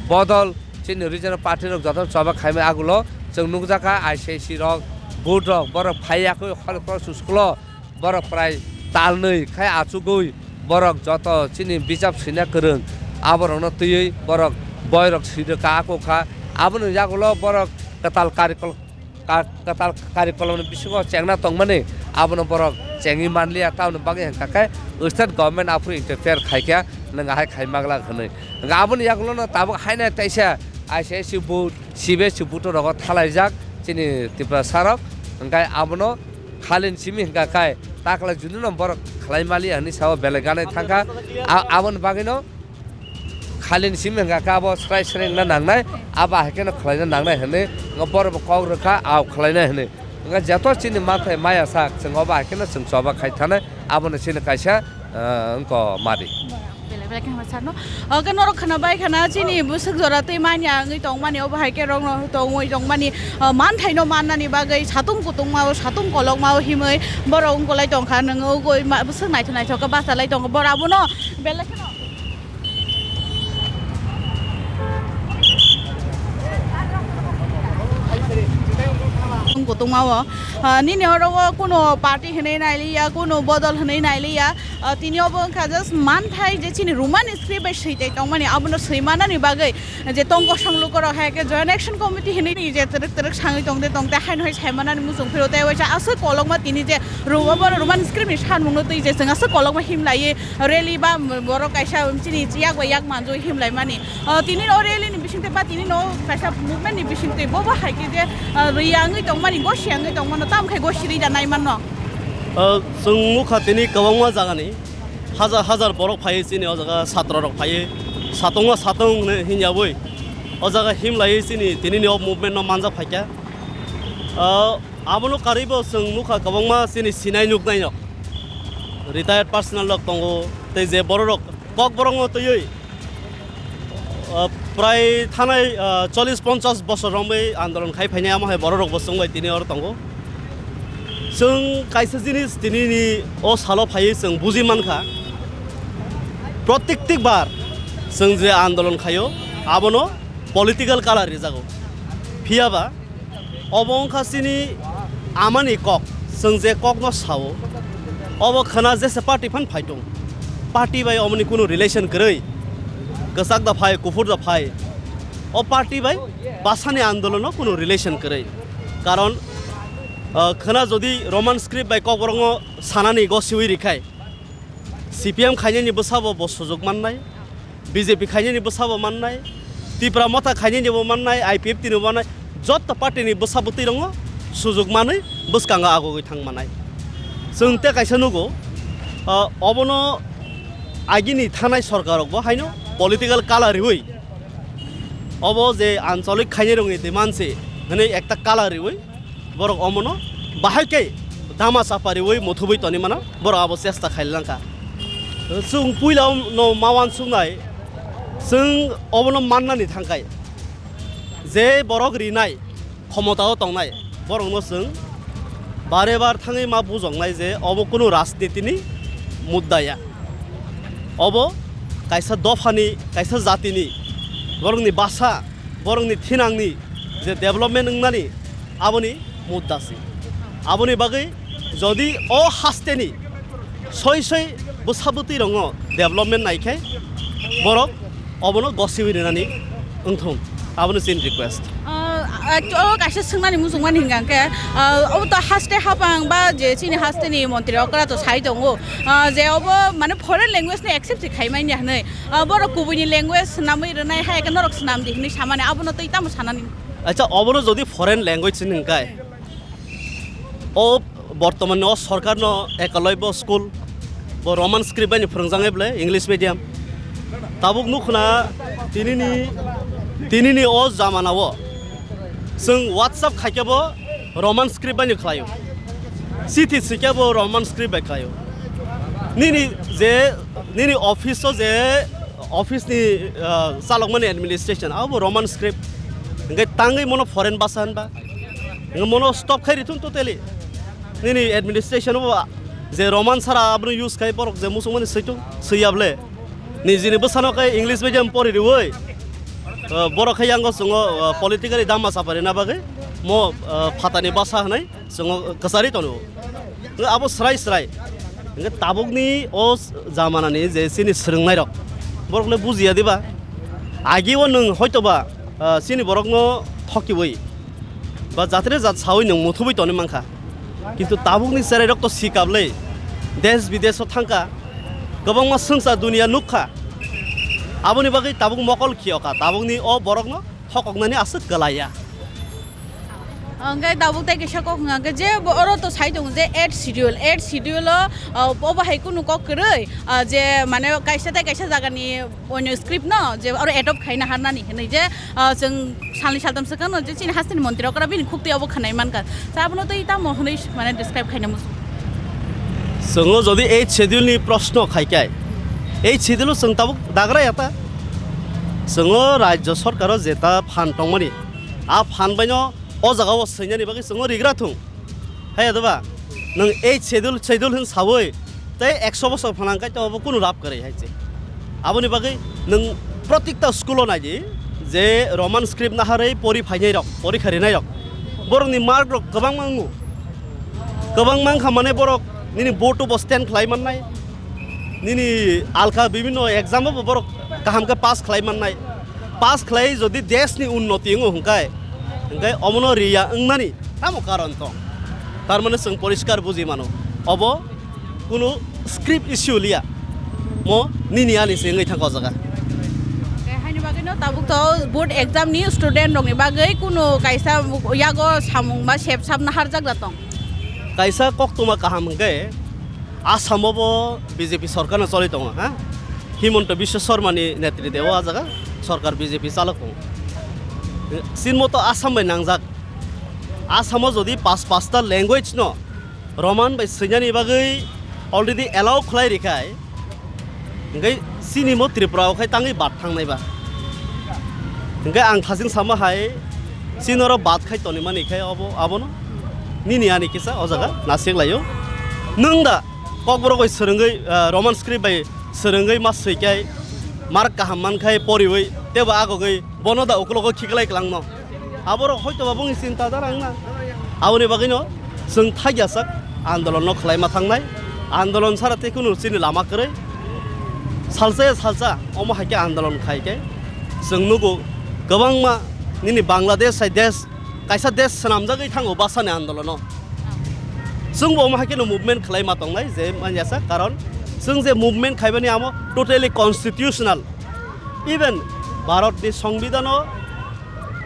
bodol chini regional party rok jotono choba khaimani agulo chwng nukjakha I C I C rok, board rok, borok phai ya khe hol cross school o borok prai talnwi khai achugwi borok joto chini bijap swina kwrwng aborokno twiwi borok boirok swidwkha, akokha. Aboni yagulo borok kwtal karikol ka-, kwtal karikolomni bisingo chengna tongmani, abono borok chengwi manliya, tamoni bagwi hwnkha khe state government aphuru interfere khaikha, nwng ahai khai maglak hwnwi. Hwnkha aboni yagulono tabuk haino teisa I C I C board, C B S E board rogo thalaijak chini Tiprasa rok, hwnkhe abono khalini simi hwnkha khe takla judino borok khlai maliya hwnwi sao belai ganai thangkha. A-, aboni bagwino khalini simi hwnkha khe abo srai srai wngna nangnai, abo hai kheno khlaina nangnai hwnwi, wngkha borokbo kok rwkha, a khlainai hwnwi. Wngkha joto chini manthai maya sak, chwng obo hai kheno chwng choba khai thanai, abono chini kaisa, ah, wngkha mari. Belai belai khe hambai sano. O khe norok khwna bai khana chini bwswk jora twi manya wngwi tongmani, obo hai khe rokno tongwi tongmani, ah, manthaino mannani bagwi satung kutungma o, satung kolokma o himwi borok wngkolai tongkha, nwng ugwi ma-, bwswk naithok naithok khe bachalai tongkha, borok abono belai kheno. tongmao. Ah, nini oro o kuno party hinwi nailiya, kuno bodol hinwi nailiya. Ah, tini obo wngkha just manthai je chini Roman script bai swi tei tongmani, abono swi manani bagwi je tong kosong lukorok hai khe Joint Action Committee hinwi je twrwk twrwk sangwi tongde tongde haino hai sai manani muchung phiro tei waisa aswk kolokma tini je Ro-, obo Roman script ni sanmungno twi je chwng aswk kolokma himlaiwi rally ba borok kaisa chini yak bai yak manjui himlaimani. Ah, tini o rally ni bisingtwi ba tini no kaisa movement ni bisingtwi bo bo hai khe je, ah, riyangwi tongmani, gosi yangwi tongmano, tamo khe gosi rida nai manno. Ah, chwng nukha tini kwbangma jagani hajar hajar borok phaiwi chini o jaga satro rok phaiwi satongma satong hinwi hinyabwi o jaga himlaiwi chini tini ni o movement no manjak phaikha. Ah, abono karwibo chwng nukha kwbangma chini sinai nuknai rok, retired personnel rok tongo tei je borok rok Kokborok no twiwi ah, prai thanai, ah, chollish ponchash bosor romwi andolon khai phainai, amo hai borok rok bo chwngbai tini oro tongo. Chwng kaisa jinis tini ni o salo phaiwi chwng buji mankha, protektik bar chwng je andolon khaio, abono political colour rijago. Phiyaba obo wngkha chini amani kok, chwng je kokno sao, obo khwna jesa party phan phaitung, party bai omoni kunu relation kwrwi, kwchak da phai, kuphur da phai, o party bai basani andolono kunu relation kwrwi. Karon, ah, khwna jodi Roman script bai kokborokno sanani gosiwi rikhai, C P M khainani bwsabo bo sujuk mannai, B J P khainani bwsabo mannai, Tipra Motha khainani bo mannai, I P F T ni bo mannai, jotto party ni bwsa bwtwi rongo sujuk manwi bwskango agogwi thang manai. Chwng tei kaisa nugo, ah, obono agini thanai sorkar rok bo haino political colour riwi, obo je ancholik khainai rokni demand se hwnwi ekta colour riwi, borok omono bahai khe dama chapariwi muthubwi toni mano, borok abo chesta khailangkha. Chwng puila no ma uansuknai, chwng obono mannani thangkhai, je borok rinai, khomotao tongnai borokno chwng bare bar thangwi ma bujoknai je obo kunu rajnitini mudda ya, obo kaisa dophani, kaisa jatini, borokni basa, borokni thinangni je development wngnani, aboni mudda se. Aboni bagwi jodi o hasteni soi soi bwsa bwtwi rongo development naikhai, borok obono gosiwi rinani wngthung, aboni chini request. Ah, ah, o kaisa swngnani muchungmani hingka khe, ah, obo to haste hapang ba je chini hasteni montri okra to sai tongo, ah, je obo mane foreign language ni accept se khai manya hwnwi. Ah, borok kubuini language swnamwi rwnai, hai khe norok swnam di hwnwi samani, abono twi tamo sanani? Acha, obono jodi foreign language hwnwi hwnkhe, o bortomanni o sorkarno ekalaibo school bo Roman script bai phwrwngjaknai bwle, English medium. Tabuk nukhna tinini, tinini o jamanao chwng WhatsApp khaikhe bo Roman script bai khlaio. Chithi swikhe bo Roman script bai khlaio. Nini je, nini office o je office ni, ah, chalokmani administration, abo Roman script. Hingke tangwi mono foreign basa hinba. Hingke mono stop khai rithun totally. Nini administration o je Roman sara abono use khai borok je musukmani switung, swiyable. Nijini bwsano khe English medium pori riwi, ah, borok khe yango chwngo, ah, politically dama chapari na bagwi mo, ah, phatani basa hinwi chwngo kwchari tono. Hwnkhe abo srai srai. Hwnkhe tabukni o jamanani je chini swrwngnairok, borokle bujiya diba? Agio nwng hoitoba, ah, chini borokno thokiwi ba jatre jat sawi nwng muthubwi toni mankha. Kintu tabukni cherairok to sikable, desh bidesh o thangkha, kwbangma swngchar duniya nukha. Aboni bagwi tabuk mokol khiyoka, tabukni o borokno thokoknani aswk kwlaiya. Hwnkhe tabuk tei kaisa kok hwnkha khe je bo oro to sai tongo je eighth schedule, eighth schedule o, o, obo hai kunu kok kwrwi, ah, je mane kaisa tei kaisa jagani onyo script no je oro adopt khaina harnani hinwi je, ah, chwng salni saltam swkang no je chini hasteni montri okra bini khuk twi obo khwnai mankha. Sa abono twi tamo hinwi mane describe khaina muchung. Chwngo jodi eighth schedule ni proshno khai khe, eighth schedule o chwng tabuk dagra ya ta. Chwngo rajyo sorkar o jeta phan tongmani, a phan bai no o jaga o swinani bagwi chwngno rigra thung. Hai ya doba? Nwng eighth schedule, schedule hwn sawi tei ekso bosor phanang kai to obo kunu lab kwrwi hai se. Aboni bagwi nwng protikta school o nai di je Roman script naharwi pori phainai rok, porikha rinai rok. Borokni mark rok kwbangma wngo. Kwbangma wngkha mane borok nini board o bo stand khlai mannai. Nini alka bibhinno exam o bo borok kaham khe pass khlai mannai. Pass khlai jodi desh ni unnoti wngo hwnkhe, hwnkhe omono riya wngnani tamo karon tong? Tar mane chwng poriskar buji mano. Obo kunu script issue liya. Mo nini ani se wngwi thangkha o jaga. Tei haini bagwino tabuk to board exam ni student rokni bagwi kunu kaisa yago samung ba sep sap naharjak da tong. Kaisa koktwma kaham hwnkhe Assam o bo B J P sorkar no choli tongo, ha? Himanta Biswa Sarma ni netrite o a jaga sorkar B J P chalok tongo. Chini moto Assam bai nangjak. Assam o jodi pas pasta language no Roman bai swinani bagwi already allow khlai rikhai, hwnkhe chini mo Tripura o khai tangwi bad thangnai ba. Hwnkhe ang thaching sama hai chini oro bad khai toni mani khai obo abono nini ani kisa o jaga nasik laio. Nwng da Kokborok bai swrwngwi, ah, Roman script bai swrwngwi ma swikai mark kaham mankhai poriwi tebo agogwi bono da ukulogo khiklai klangno. Aborok hoito ba bongni chinta dara wngna. Aboni bagwino chwng thaiyasak andolonno khlaima thangnai. Andolon sara tei kunu chini lama kwrwi. Salsa ya salsa omo hai khe andolon khai khe chwng nugo kwbangma nini Bangladesh hai desh, kaisa desh swnamjagwi thango bwsani andolono. Chwngbo omo hai kheno movement khlaima tongnai je manjasa, karon chwng je movement khaimani amo totally constitutional. Even Bharatni Songbidhano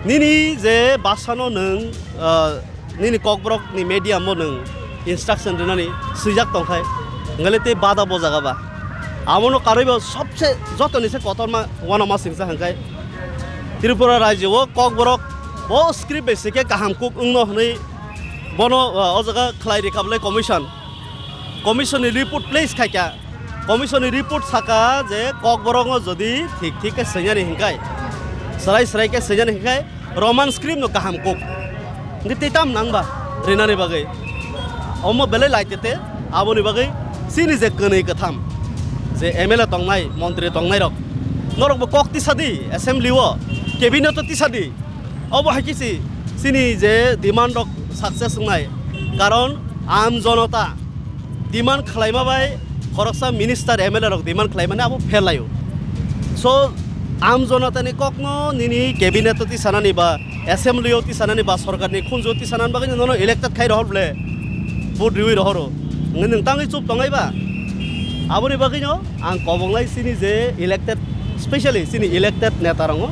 nini je bhasano nwng, ah, nini Kokborokni mediumbo nwng instruction rinani swijak tongkhai, hwnkhe tei bada bo jaga ba. Abono karwibo sobse jotoni se kotorma uanama singsa hwnkhe Tripura rajyo o Kokborok bo script bai se khe kaham kuk wngno hwnwi bono, ah, o jaga khlai rikha bwlai commission. Commission ni report place khaikha. Commission ni report saka je Kokborok no jodi thik thik khe swngyani hinkhai, srai srai khe swngyani hinkhai, Roman script no kaham kuk. Hwnkhe tei tam nang ba rinani bagwi? Omo belai lai tete, aboni bagwi chini je kwnwi kwtham je M L A tongnai, montri tongnai rok, norok bo kok tisa di, assembly o, cabinet o tisa di. Obo hai khe si chini je demand rok success wngnai, karon aam jonota demand khlaima bai khoroksa minister M L A rok demand khlaimani abo fail laio. So aam jonotani kokno nini cabinet o tisanani ba assembly o tisanani ba sorkarni khunju o tisanani bagwi nono elected khai rohor ble, vote riwi rohoro, nwng tangwi chup tongnai ba? Aboni bagwino ang kobonglai chini je elected, specially chini elected neta rokno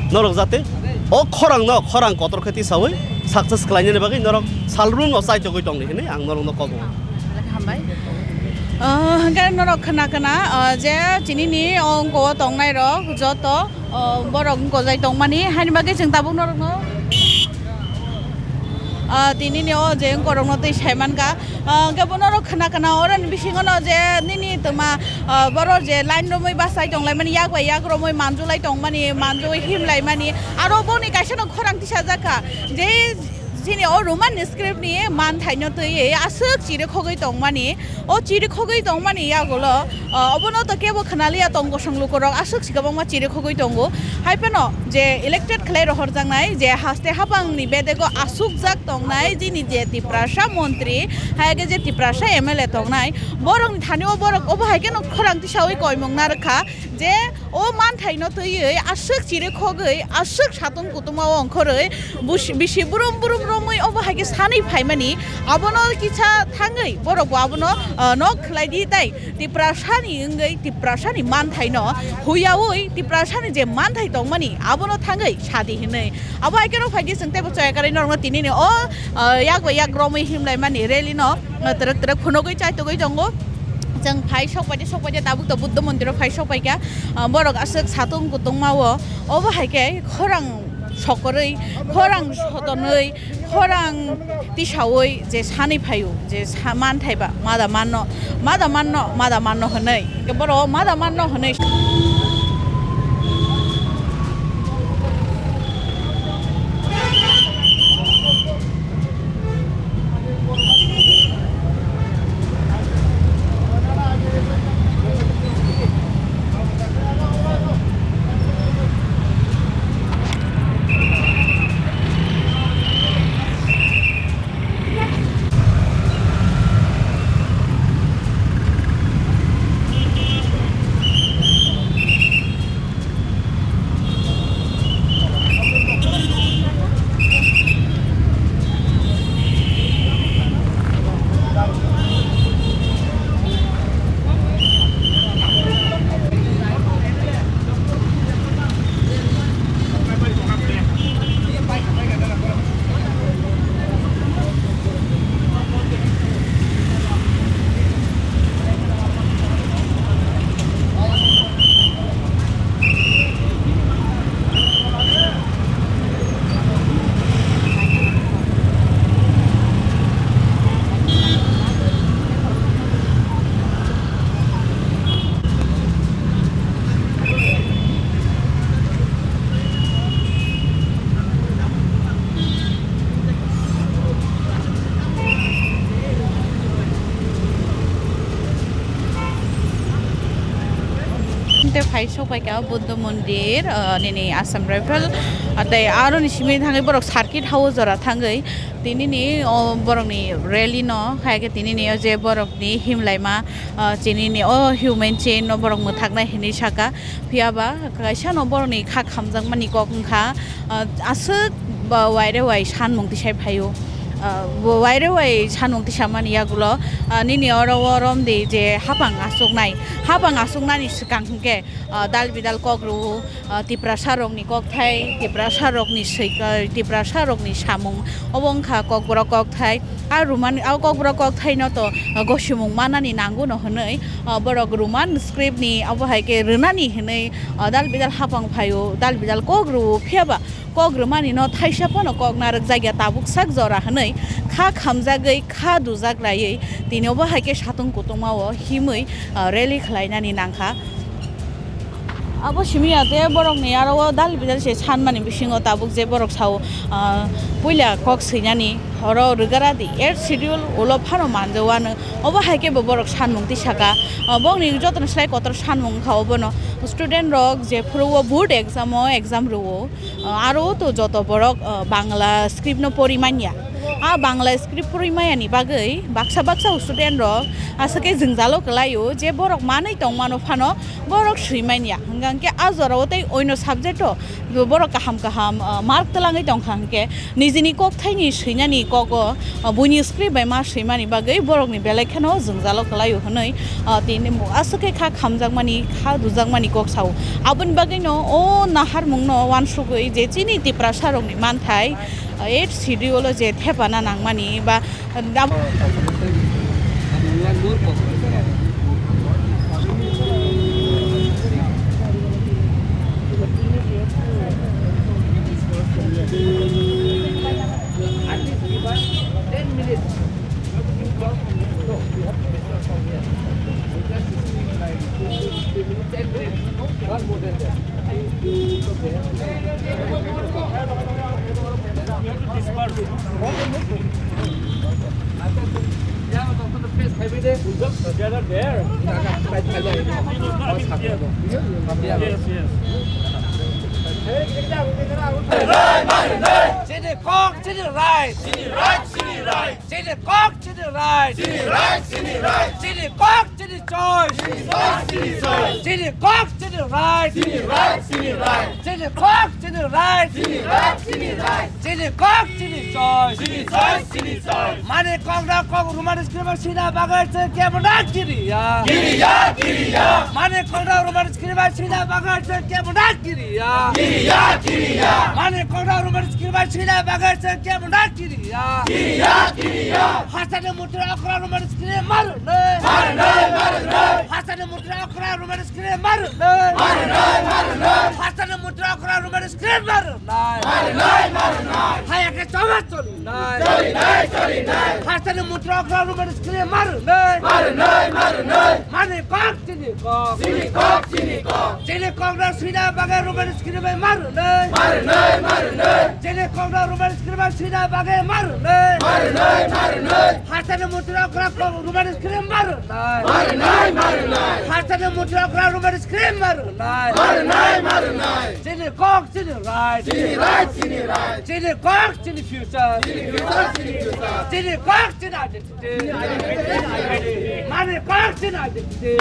norok jate o khorang no khorang kotor khe tisawi success khlainani bagwi norok salrum no chaitogwi tongdi hinwi ang norokno kobongo. Hambai. Ah, hwnkhe norok khna khna, ah, je chini ni ongko o tongnai rok joto, ah, borok wngko jai tongmani haini bagwi chwng tabuk norokno, ah, tini ni o je wngko rokno twi sai mankha. Ah, hwnkhe bo norok khna khna oroni bisingo no je nini twma, ah, borok je line romwi bachai tonglaimani, yak bai yak romwi manjulai tongmani, manjui himlaimani, aro boni kaisa no khorang tisajak kha je chini o Roman script ni manthai no twiwi aswk chirikhogwi tongmani, o chirikhogwi tongmani yagulo, ah, obono to kebo khna liya tong kosong lukurok aswk si kwbangma chirikhogwi tongo. Hai phano je elected khlai rohorjaknai je haste habangni bedego asukjak tongnai, jini je Tiprasa montri, hai khe je Tiprasa M L A tongnai, borokni thani o borok obo hai kheno khorang tisawi koimung narwkha je o manthai no twiwi aswk chirikhogwi, aswk satung kutung o ongkhorwi, busi-, bisi brum brum romwi obo hai khe sanwi phaimani, abono kisa thangwi borok bo abono, ah, nok khlai di tai. Tiprasani wngwi Tiprasani manthaino huyaui Tiprasani je manthai tongmani abono thangwi sadi hinwi. Abo hai kheno phaikhe chwng teibo choya karwi norokno tinini o, ah, yak bai yak romwi himlaimani rally no, ah, twrwk twrwk phunugwi chaitugwi tongo. Chwng phai sokpaide sokpaide tabuk to Buddha mondiro phai sokpaikha, ah, borok aswk satung kutungma o. Obo hai khe khorang sokorwi, khorang sotonwi, khorang tisaui je sanwi phaio, je sa-, manthai ba, mada manno, mada manno, mada manno hwnwi. Hwnkhe borok mada manno hwnwi. Sokpaikha Buddha Mandir, ah, nini Assam Rifle, ah, tei aroni simi thangwi borok circuit hao jora thangwi tinini o borokni rally no, hai khe tinini o je borokni himlaima, ah, chinini o human chain no borok mwthaknai hinwi saka. Phiya ba kaisa no borokni kha khamjakmani kok wngkha, ah, aswk ba waire wai sanmung tisai phaio. Ah, bo waire wai sanmung tisamani yagulo, ah, nini oro o romdi je hapang aswknai, hapang aswknani swkang hwnkhe, ah, dal bidal kok rwo, ah, Tiprasa rokni kokthai, Tiprasa rokni swi-, ah, Tiprasa rokni samung, obo wngkha kokborok kokthai. A rwmani, a kokborok kokthai no to, ah, gosimung manani nango no hwnwi, ah, borok Roman script ni obo hai khe rwnani hwnwi, ah, dal bidal hapang phaio, dal bidal kok rwo, phiya ba kok rwmani no thaisa phano kok narwk jakya tabuk sak jora hwnwi kha khamjagwi, kha dujak raiwi tini obo hai khe satung kutungma o himwi, ah, rally khlainani nangkha. Abo simi ya tei borokni aro o dal bidal se sanmani bisingo tabuk je borok sao, ah, puila kok swinani oro rwgara di eighth schedule ulo phano manjawano obo hai khe bo borok sanmung tisaka, ah, bokni jotono slai kotor sanmung wngkha obono student rok jephuru o board exam o exam rwo, ah, aro to joto borok, ah, Bangla script no pori manya. A Bangla script pori maya ni bagwi baksa baksa student rok aswk khe jwngjalo kwlaio je borok manwi tongmano phano borok swi manya. Hwnkha hwnkhe a jorao tei oino subject o borok kaham kaham, ah, mark twlangwi tongkha hwnkhe nijini kokthaini swinani kogo, ah, buini script bai ma swimani bagwi borokni belai kheno jwngjalo kwlaio hwnwi, ah, tini bo aswk khe kha khamjakmani, kha dujakmani kok sao. Aboni bagwino o naharmungno uansugwi je chini Tiprasa rokni manthai, ah, eighth schedule o je thepana nangmani ba Yes, yes. Chini kok, chini right. Chini right, chini right. Chini kok, chini right. Chini right, chini right. Chini kok, chini choice. Chini choice, chini choice. Chini kok, chini right. Chini right, chini right. Chini kok, chini right. Chini right, chini right. Chini kok, chini choice. Chini choice, chini choice. Mani kok na kok Roman script o swina bagwi se kebo na kiriya. Kiriya, kiriya. Mani kok na Roman script o swina bagwi se kebo na kiriya. Kiriya, kiriya. Mani kok na Roman script o swina bagwi se kebo na kiriya. Kiriya, kiriya. Hasteni murti okra Roman script marnai. Marnai, marnai. Hasteni murti okra Roman script marnai. Marnai, marnai. Hasteni murti okra Roman script marnai. Marnai, marnai. Haya khe choma cholinai. Cholinai, cholinai. Hasteni murti okra Roman script marnai. Marnai, marnai. Mani kok, chini kok. Chini kok, chini kok. Chini kok na swina bagwi Roman script bai marnai. Marnai, marnai. Chini kok na Roman script bai swina bagwi marnai. Marnai, marnai. Hasteni murti okra kok Roman script marnai. Marnai, marnai. Hasteni murti okra Roman script marnai. Marnai, marnai. Chini kok, chini right. Chini right, chini right. Chini kok, chini future. Chini future, chini future. Chini kok, chini identity. Mani kok, chini identity.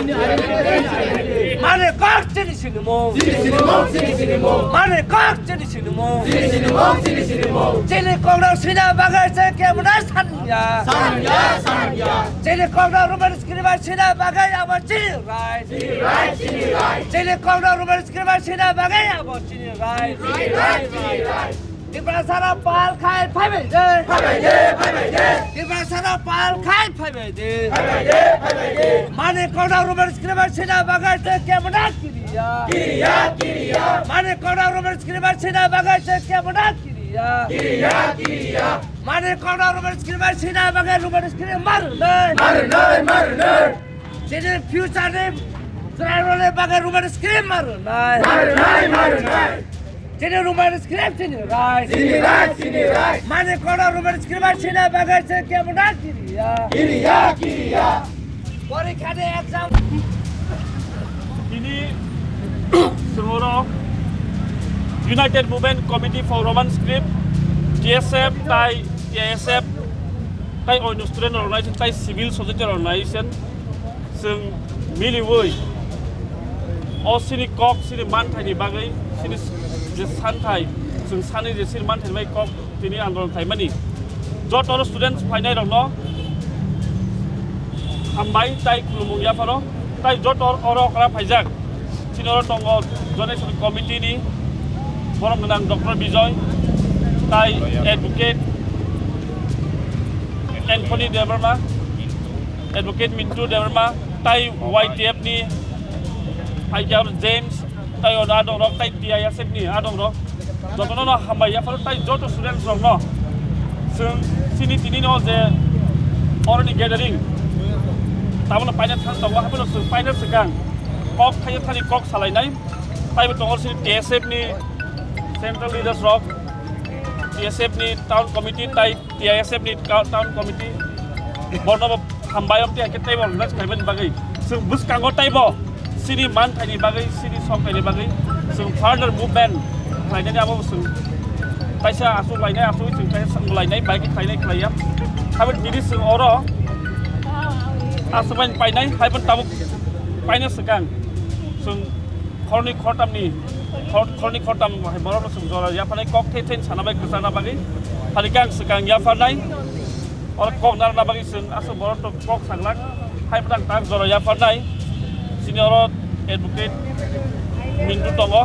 Mani kok, chini sinimung. Chini sinimung, chini sinimung. Mani kok, chini sinimung. Chini sinimung, chini sinimung. Chini kok no swina bagwi se kebo na sanya. Sanya, sanya. Chini kok no Roman script bai swina bagwi abo chini right. Chini right, chini right. Chini kok no Roman script bai swina bagwi abo chini right. Chini right, chini right. Tiprasarok pal khai phaibai de. Phaibai de, phaibai de. Tiprasarok pal khai phaibai de. Phaibai de, phaibai de. Mani kok no Roman script bai swina bagwi se kebo na kiriya. Kiriya, kiriya. Mani kok no Roman script bai swina bagwi se kebo na kiriya. Kiriya, kiriya. Mani kok no Roman script bai swina bagwi Roman script marnai. Marnai, marnai. Chini future ni chwrairokni bagwi Roman script marnai. Marnai, marnai. Chini Roman script chini right. Chini right, chini right. Mani kok no Roman script bai swina bagwi se kebo na kiriya. Kiriya, kiriya. Porikha ni exam. Tini Chwng oro United Movement Committee for Roman Script, T S F tai T I S F tai oino student organization tai civil society organization chwng miliwi o chini kok chini manthaini bagwi chini je santhai chwng sani je chini manthaini bagwi kok tini andolon khlaimani joto students phainai rokno hambai tai khulumung yapharo tai joto oro okra phaijak chini oro tongo donation committee ni borok gwnang Doctor Bijoy tai advocate Anthony Debbarma, advocate Mintu Debbarma tai Y T F ni phaikya James tai o adongrok tai T I S F ni adongrok jotono no hambai yapharo tai joto students rokno chwng chini tini no je oroni gathering tabono paina thang tongo haphano chwng paina swkang kok thaiya thani kok salainai taibo tongo chini T S F ni central leaders rok T S F ni town committee tai T I S F ni ka-, town committee borno bo hambai ok tiya khe taibo organize khlaimani bagwi chwng bwskango taibo chini manthaini bagwi chini songkhaini bagwi chwng further movement khlainani abo chwng kaisa aswk lainai aswk chwng kaisa swng lainai bai khe khlainai khlaiya. Haibo tini chwng oro aswk bai painai haibo tabuk paina swkang chwng khorni khortamni khor-, khorni khortam hai borokno chwng jora yapharnai kok thei thei sana bai kwchana bagwi phani khe ang swkang yapharnai. Oro kok narwkna bagwi chwng aswk borok to kok saglak hai bwtang tak jora yapharnai. Chini oro advocate Mintu tongo.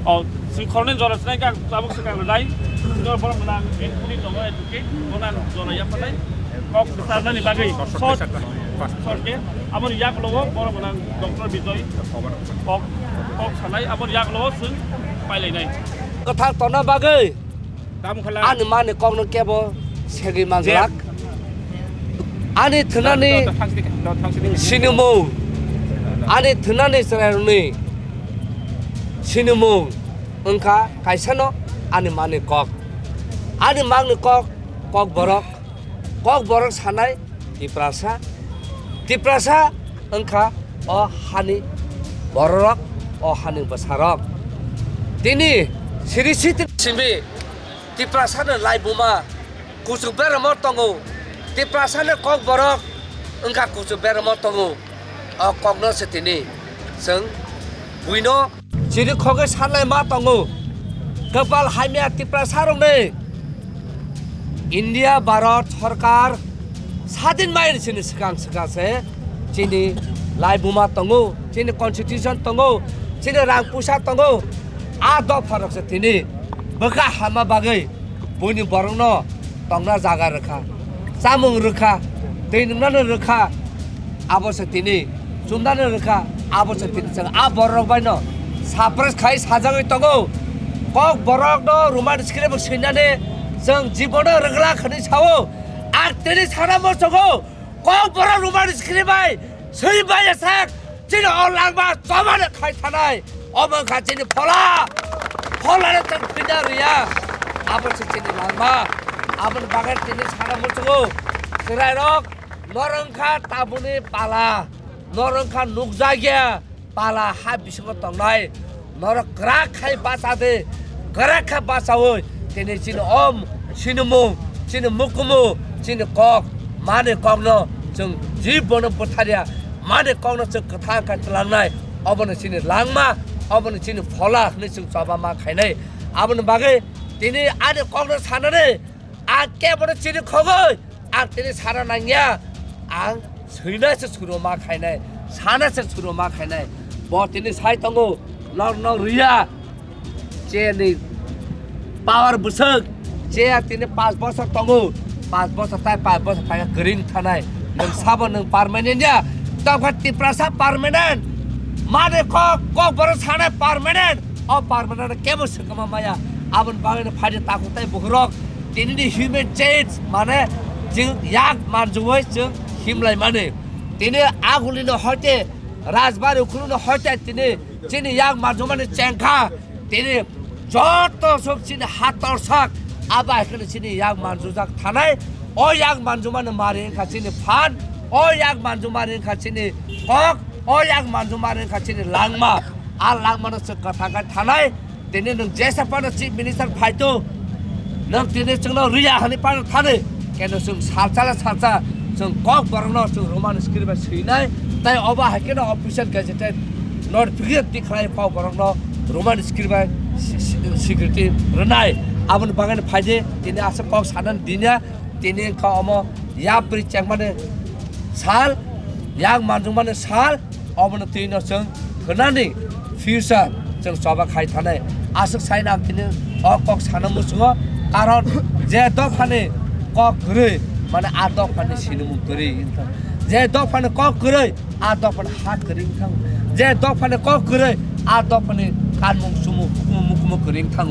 O chwng khoroknwi jora sinai khe ang tabuk swkang rwnai. Chini oro borok gwnang Anthony tongo advocate bono ang jora yapharnai. Kok kwcharnani bagwi short, short khe aboni yakulo borok gwnang Doctor Bijoy kok, kok sanai aboni yakulo chwng pailainai. Kwthang tongna bagwi Tamo khala. Ani mani kokno kebo segwi manglak. Ani thwnani sinimung, ani thwnani chwrairokni sinimung wngkha kaisano ani mani kok. Ani mangni kok, kok borok, kok borok sanai Tiprasa. Tiprasa wngkha o hani bororok, o hani bwsarok. Tini siri siti simi Tiprasano laibuma kuchuk beramo tongo. Tiprasano kok borok wngkha kuchuk beramo tongo. O kokno se tini chwng buino chiri khogwi sanlai ma tongo. Kwpal hamya Tiprasarokni India Bharat Sarkar sadin maini chini swkang swkang se chini laibuma tongo, chini constitution tongo, chini rang puisa tongo. A dopharok se tini bwkha hama bagwi buini borokno tongna jaga rwkha, chamung rwkha, twi nwngnano rwkha, abo se tini chumnano rwkha, abo se tini chwng a borok baino suppress khai sajagwi tongo. Kok borokno Roman script swinnani chwng jibono rwgwla khwnwi sao. Ang tini sana muchungo, kok borok Roman script bai swi bai sak, chini o langma chobani khai thanai. Omo wngkha chini phola. Pholano chwng thwina rwya. Abo se chini langma. Aboni bagwi tini sana muchungo. Chwrairok, norok wngkha tabukni pala. Norok wngkha nukjakya pala ha bisingo tongnai. Norok kwrak khai bacha de. Kwrak khe bachaui tini chini om, sinimung, chini mukumu, chini kok, mani kokno chwng jibono bwtharya. Mani kokno chwng kwthang kha twlangnai, obono chini langma, obono chini phola hwnwi chwng choba ma khainai. Aboni bagwi tini ani kokno sanani ang kebono chini khogwi ang tini sana nangya, ang swina se suro ma khainai, sana se suro ma khainai. Bo tini sai tongo, nok nok riya. Chini power bwswk, che tini panch bosor tongo, panch bosor tai panch bosor phai kwrwng thanai. Nwng sabo nwng permanent ya, tongkha Tiprasa permanent. Mani kok, kok borok sanai permanent. O permanent kebo swkama maya. Aboni bagwi no phaidi takhuk tai bukhurok. Tini ni human change mane chwng yak manjui chwng himlai mani. Tini aguli no hoite Rajbari ukhulu no hoite tini chini yak manjumani chengkha. Tini joto sok chini hator sak abo hai kheno chini yak manjujak thanai. O yak manjumani mari wngkha chini phan, o yak manjumani wngkha chini kok, o yak manjumani wngkha chini langma. A langmano chwng kwthang khe thanai. Tini nwng jesa phano Chief Minister phaito, nwng tini chwngno riya hwnwi phano thani. Keno chwng salsa le salsa chwng Kokborokno chwng Roman script bai swinai. Tai obo hai kheno official gazetted notification tikhlai Kokborokno Roman script bai si-, si-, security rwnai. Aboni bagwi phaidi tini aswk kok sanani dinya. Tini wngkha omo yapri chengmani sal, yang manjukmani sal, omono twino chwng hwnani future chwng choba khai thanai. Aswk saina ang tini o kok sana muchungo, karon je dophani kok kwrwi, mane a dophani sinimung kwrwi wngkha. Je dophani kok kwrwi, a dophani ha kwrwi wngkha. Je dophani kok kwrwi, a dophani kanmung chumung hukumu mukumu kwrwi wngkha.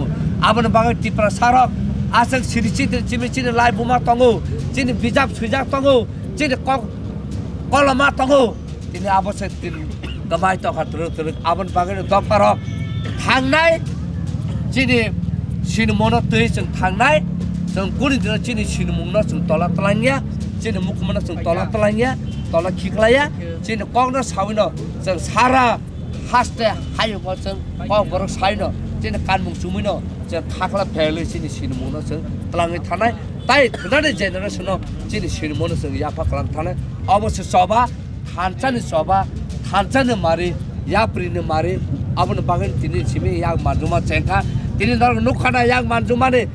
Aboni bagwi Tripura sarok aswk siri chitri chimi chini lai buma tongo, chini bijap swijak tongo, chini kok koloma tongo. Tini abo se tin gamai tokha twrwk twrwk. Aboni bagwi dopharok thangnai, chini sinimono twi chwng thangnai, chwng kuni dino chini sinimungno chwng tola twlangya, chini mukumono chwng tola twlangya, tola khiklaiya, chini kokno sawino chwng sara haste hayungo chwng kokborok sawino chini kanmung chumwino chwng khakla phelwi chini sinimungno chwng twlangwi thanai, tai thwnani generationno chini sinimono chwng yapha kwlang thanai. Obo se choba, thansani choba, thansani mari, yaprini mari, aboni bagwi tini simi yak manjuma chengkha. Tini norok nukha na yak manjumani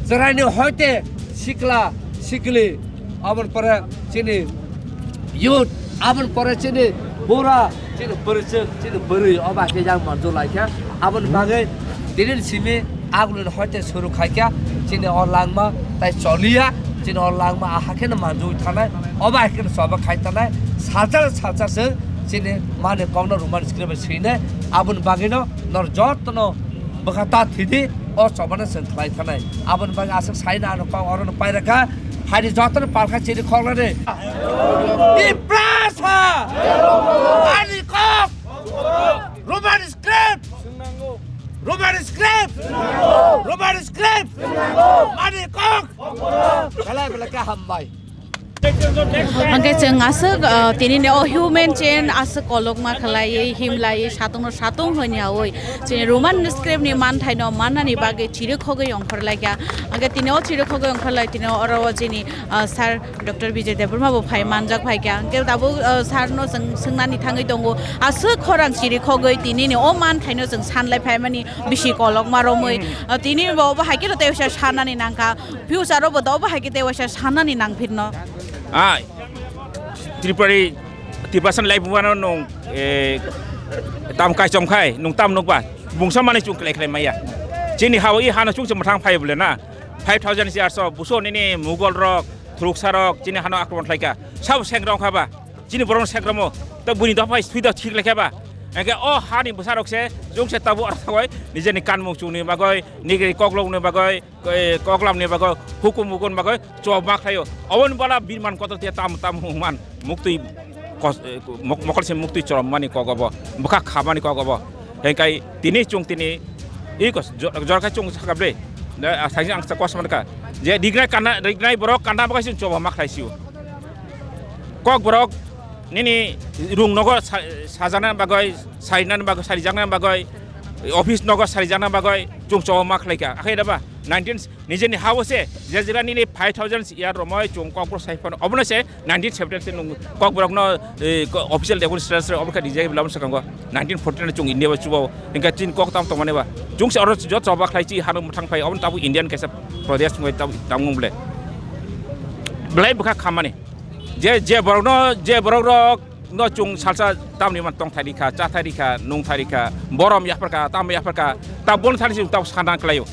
chwraini hoite sikla sikli, aboni pore chini youth, aboni pore chini bura, chini bwrwichwk, chini bwrwi, obo hai khe yak manju laikha. Aboni bagwi tini simi agulini hoite suru khaikha, chini o langma tai choliya, chini o langma aha kheno manjui thanai, obo hai kheno choba khai thanai, salsa salsa se chini mani kokno Roman script bai swinai. Aboni bagwino nor jotono bwkha ta thidi, o chobano chwng khlai thanai. Aboni bagwi aswk saina ano kok orono pairaka, haini jotono palkha chini khoklani. Tiprasa! Ani kok! Roman script! Roman script! Roman script! Ani kok! Belai belai khe hambai. Hwnkhe chwng aswk, uh, tinini o human chain aswk kolokma khlaiwi, himlaiwi, satungno satung hwnwi hawi chini Roman script ni manthaino mannani bagwi chirikhogwi ongkhorlaikha. Hwnkhe tini o chirikhogwi ongkhorlai, tini oro o chini, uh, sir Doctor Bijay Debbarma bo phai manjak phaikha. Hwnkhe tabuk, uh, sir no chwng swngnani thangwi tongo. Aswk khorang chirikhogwi tinini o manthaino chwng sanlai phaimani bisi kolokma romwi. Uh, tini bo, bo hai kheno tei sanani nangkha. Future o bo dobo hai khe tei waisa sanani nangphirno. Ai, Tripuri, Tiprasa lai bumano nung, eh, tam kai chom khai, nung tam nukba. Bungsa mani chung klai klai maya. Chini hawa i hano chung chum thang phai bole na. Five thousand years o buso nini Mughal rok, Thuruksa rok, chini hano akromon khlaika. Sabo seng rong khaba. Chini borong seng romo. To buni dophai sui do thik lekha ba. Engke o hani bwsa rok se, chung se tabu ar thawai, nijeni kanmung chungni bagoi, nigri koklokni bagoi, eh, koklamni bagwi, hukum hukum bagwi chobma khlaio. Oboni bala birman kotor tiya tam tam hwnman muktwi kos-, eh, mok-, mokol se muktwi choromani kok obo, bwkha khamani kok obo. Hengkai tini chung tini i kos-, jor-, jorkha chung sakha bre. Da, ah, saisi ang sa kos mankha. Je rignai kana, rignai borok kana bagwi se chobma khlaisio. Kokborok nini rung nogo sa-, sajana bagwi, sarinani bagwi, sarijaknani bagwi, office nogo sarijakna bagwi chung chobma khlaika. Akhai daba nineteen nijeni hao se je jera nini five thousand year romoi chung Kokborok sai phano obono se nineteen seventy se nung Kokborokno, eh, ko-, official demonstration obo kha rijak bilam sakango nineteen forty nine chung India ba chubo hingka chin kok tam tongmani ba chung se oro jot choba khlai chi hanu muthang phai obono tabu Indian kaisa Pradesh tongoi tabu tamung ble belai bwkha khamani. Je, je borokno, je borok rok no chung salsa tamni man tong thai rikha, cha thai rikha, nung thai rikha, borom yapharkha, tam yapharkha, ta bon thani chung ta sana khlaio.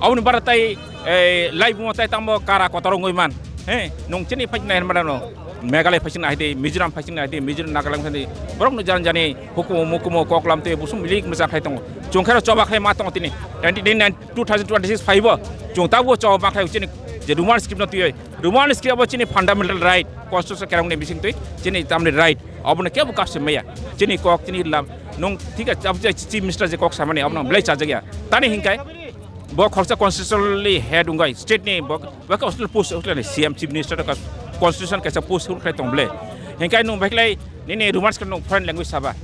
Aboni bara tai, eh, lai bumo tai tamo kara kotor ngoi man. He, nung chini phai nai mara no. Meghalaya phai nai de, Mizoram phai nai de, Mizoram Nagaland phai borok no jan jani hukumu mukumu koklam te busum milik misa khai tongo. Chung khero choba khai ma tongo tini. Twenty nine, two thousand twenty six phaibo. Chung ta bo choba khai chini je Roman script no tuyoi. Roman script abo chini fundamental right, constitution kerang ni bising twi, chini tamni right, abo no kebo kapse maya, chini kok, chini lam, nung thik ase, abo je chief minister je kok samani, abo no belai chajak ya. Tani hinkai, bo khoroksa constitutionally head wngwi, state ni bo, bo constitutional post wngwi C M chief minister ka constitution kaisa post wngwi tong belai. Hinkai nung belai nini Roman script nung foreign language saba.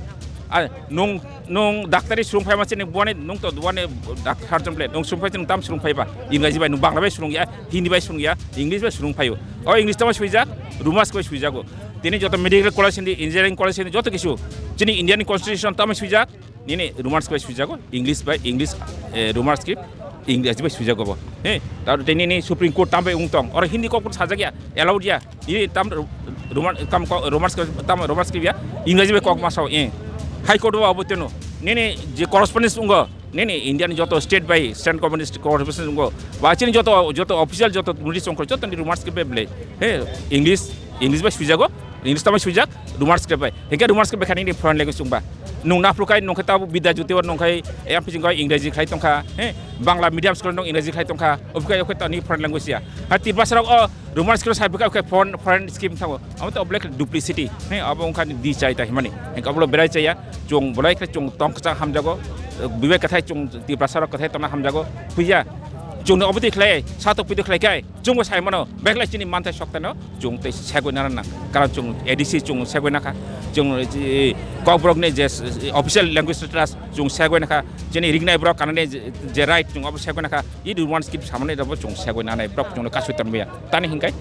Ah, nung, nung daktari surung phai ma chini buani, nung to buani dak-, surgeon ble, nung surung phai chini tam surung phai ba. Ingreji bai nung Bangla bai surung ya, Hindi bai surung ya, English bai surung phai o. O English tamo suijak, Roman script bai suijak o. Tini joto medical college hindi, engineering college hindi, joto kisu. Chini Indian constitution tamo suijak, nini Roman script bai suijak o, English bai, English, eh, Roman script, Ingreji bai suijak o bo. He, ta tini ni Supreme Court tam bai ung tong. Oro Hindi kok sajak ya, allowed ya. Ini tam Roman, tam ko-, Roman script, tam Roman script ya, English bai kok ma sao, eh. High Court o abo teno. Nini je correspondence ungo, nini Indian joto state bai, state government correspondence ungo. Ba chini joto, joto official joto notice ungo, joto ni Roman script bai ble. He, English, English bai suijago, English tamai suijak, Roman script bai. Hingke Roman script bai khani ni foreign language ungba. Nung naphru kai, nung khe tabo Bidya Jyoti o nung khai, eh, amphi jingkho English khai tongkha, he, Bangla medium school nung English khai tongkha, obukai okai tani foreign language ya. Ha Tiprasa rok o Roman script sai bwkha khe foreign, foreign script thango. Amo to black duplicity. He, abo wngkha ni di chai ta himani. Hingke abo berai chaya. Chung bolai khe chung tong kcha hamjago. Bibai kathai chung Tiprasa rok kathai tongna hamjago. Puya. Chung no obo twi khlai, satok pito khlai kai. Chung bo sai mano. Beklai chini manthai sok tano. Chung tei segoi nana nang. Karon chung A D C chung segoi nakha. Chung, eh, kokborok ni je, eh, official language status chung segoi nakha. Chini rignai borok kanani je, je right chung abo segoi nakha. I Roman script samani rabo chung segoi nanai borok chung no kasu tongmaya. Tani hinkai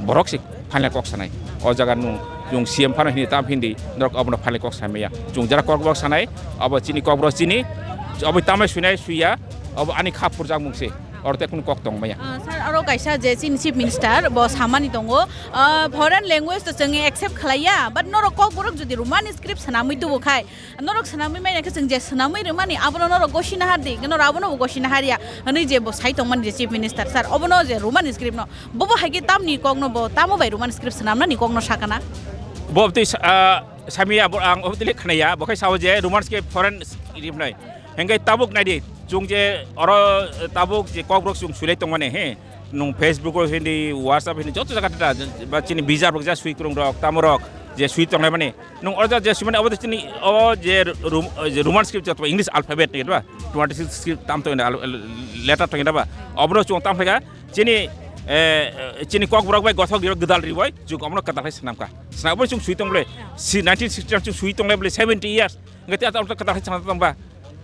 borok si phaila kok sanai. O jaga nung, nung C M phano hini tam hindi, norok obono phaila kok samaya. Chung jara kokborok sanai, abo chini kokborok chini, abo tamai suinai suiya, abo ani kha phurjak mung se. Oro te kunu kok tong maya. Ah, sir, aro kaisa je chini Chief Minister bo samani tongo, ah, foreign language to chwng accept khlaiya, but norok kokborok jodi Roman script swnamwi tubu khai, norok swnamwi manya khe chwng je swnamwi rwmani, abono norok gosi nahar di, norok abono bo gosi nahar ya, hwnwi je bo sai tongmani je Chief Minister, sir, obono je Roman script no, bobo hai khe tamni kokno bo tamo bai Roman script swnamnani kokno sakana? Bo twi sa-, ah, samia bo ang obo twi le khnaya, bo khai sao je Roman script foreign script nai. Hengkai tabuk nai di, chung je oro tabuk je kokborok chung sulai tongmani, he, nung Facebook o hindi, WhatsApp hindi, joto jaga ta, ba chini bijar rok ja sui krung rok, tamo rok, je sui tongnai mani. Nung oro ja je sui mani, abo to chini, o je Rum-, je Roman script, joto English alphabet ni, ba? Twenty six script tam to, letter to, ba? Obo no chung tam phaika, chini, eh, chini kokborok bai gothok rok gdal ribai, chung omo no kwtal khai swnam kha. Swnam bai chung sui tong ble, si nineteen sixty chung sui tong ble, seventy years. Ngai ta ta kwtal khai swnam tong ba.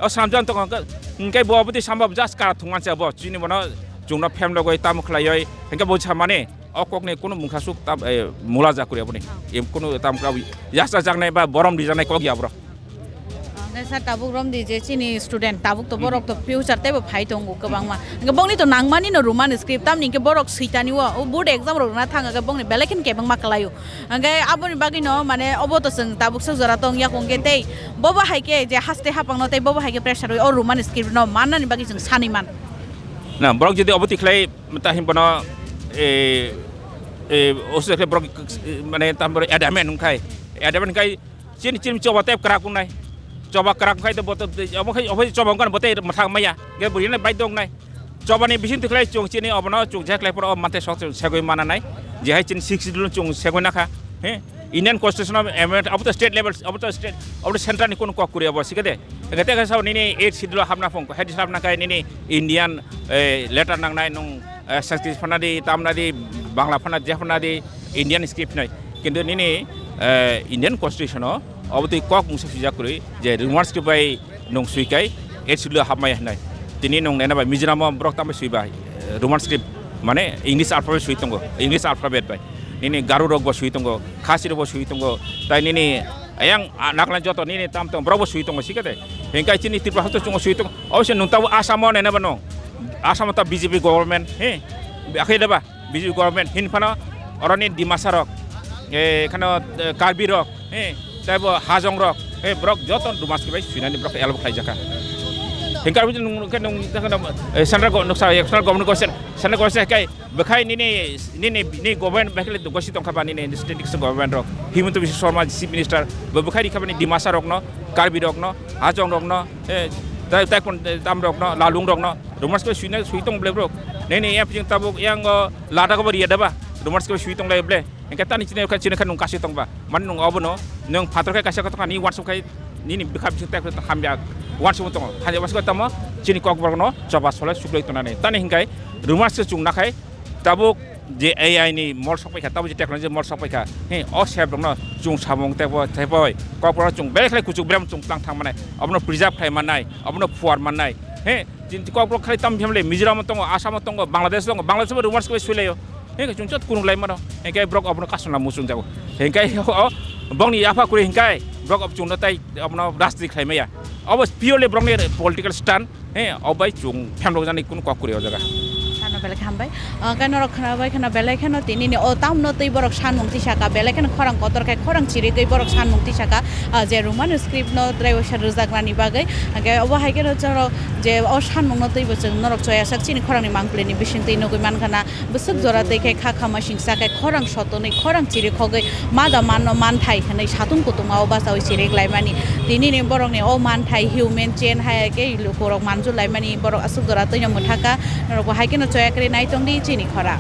O samjang tong hwnkhe, hwnkhe bo obotwi samba just kara thwngman se bo. Chini bono chwngno phem logoi tamo khlaioi. Hwnkhe bo samani o kokni kunu mungsa suk tam, eh, mula ja kuri aboni. Em kunu tam kra yasa jaknai ba borom di jaknai kok ya bro. Hwnkhe sir tabuk romdi je chini student tabuk to borok to future teibo phai tongo kwbangma. Hwnkhe bongni to nangmani no Roman script tamni hwnkhe borok switani o, o board exam rok rwna thang hwnkhe bongni belai kheno kebengma kwlaio. Hwnkhe aboni bagwino mane obo to chwng tabuk sok jora tong yakung khe tei bobo hai khe je haste hapang no tei bobo hai khe pressure rwi o Roman script no mannani bagwi chwng sanwi man. Na, borok jodi obo tikhlai ta hin bono, eh, eh, oso khe borok, eh, mane tam borok adamant wngkhai. Adamant wngkhai chini, chini choba tei kwrak wngnai. Choba kwrak wngkhai to boto, obo khai, obo choba wngkha bote mwthang maya. Ge buri nai bai dong nai. Chobani bising tikhlai chung chini obono chung je khlai phuru o mate sok chung segwi mana nai. Je hai chini six schedule chung segwi nakha. He? Indian Constitution of Amendment, abo to state level, abo to state, abo to central ni kunu kok kuri abo sikade. Gete ka sao nini eight schedule hapna phung, head hapna kai nini Indian, eh, letter nang nai nung, eh, Sanskrit phana di, tamna di, Bangla phana, je phana di, Indian script nai. Kintu nini, eh, Indian Constitution o, abo twi kok mungsa swijak kwrwi, je Roman script bai nung swi kai, eight schedule hapmaya hinai. Tini nung nena bai Mizoram o borok tamo swi bai, eh, Roman script, mane English alphabet swi tongo, English alphabet bai. Nini Garo rok bo swi tongo, Khasi rok bo swi tongo, tai nini ayang, ah, Nagaland joto nini tam tong borok bo swi tongo sikade. Hingkai chini Tripura hoto chungo swi tongo. Obviously nung tabo Assam o nena ba nung. Assam o ta B J P government, he, akhai da ba? B J P government hin phano oroni Dimasa rok, eh, khano, eh, Karbi rok, eh, taibo Hajong rok, eh, borok joto Roman script bai swinani borok allow khlai jakha. Hinkhe aboni nung, nung, nung, eh, central go-, nuksa, eh, central government go-, central government kai bwkhai nini, nini, nini government bai khe gosi tongkha ba nini state government rok. Himanta Biswa Sarma chief minister bo bwkhai rikha bani Dimasa rokno, Karbi rokno, Hajong rokno, eh, tai, tai kon, eh, tam rokno, Lalung rokno. Roman script swina swi tong ble bro. Nini yang pijing tabuk yang, oh, Ladakh bo riya da ba. Roman script swi tong lai ble. Hingke tani chini kha, chini kha nung kasi tong ba. Mani nung obono, nung phator khe kaisa kha tong kha, ni WhatsApp khai, nini bikha bising tek hamya. WhatsApp tong kha. Hanya WhatsApp tamo, chini kokborok no, choba sole suklai tong nani. Tani hingkai, Roman script chung nakhai, tabuk je A I ni mol sok paikha, tabo je technology mol sok paikha, he, o sep rokno chwng samung tebo, teboi, kokborok chwng belai khlai kuchuk berem chwng tlang thang manai, obono preserve khlai manai, obono phuar manai, he, chini kokborok khlai tam phemle Mizoram tongo, Assam tongo, Bangladesh tongo, Bangladesh bo rumors khe suilaio, he, chwng chot kunung lai mano, he, khe borok obono kasuna muchung jago, he, khe o, bongni yapha kuri, he, khe borok chwngno tai obono rajniti khlai maya, obo purely borokni political stand. He, o bai chwng phemrok jani kunu kok kwrwi o jaga. Sano belai khe hambai. Ah, khe norok khna bai khna belai kheno tini ni o tamno twi borok sanmung twi saka, belai kheno khorang kotor khe khorang chirigwi borok sanmung twi saka, ah, je Roman script no trai waisa rwjaknani bagwi. Hwnkhe obo hai kheno chwng je o sanmung no twi bo chwng norok choya sak chini khorang ni mangpili ni bising twi nugwi man khana. Bwswk jora twi khe kha kha masingsa khe khorang sotonwi khorang chirikhogwi ma da manno manthai hwnwi satung kutung ma o bachaui chirik laimani. Tini ni borok ni o manthai human chain hai khe lukurok manju laimani borok aswk jora twino mwthaka norok bo hai kheno choya kwrwi nai tongdi chini khorang.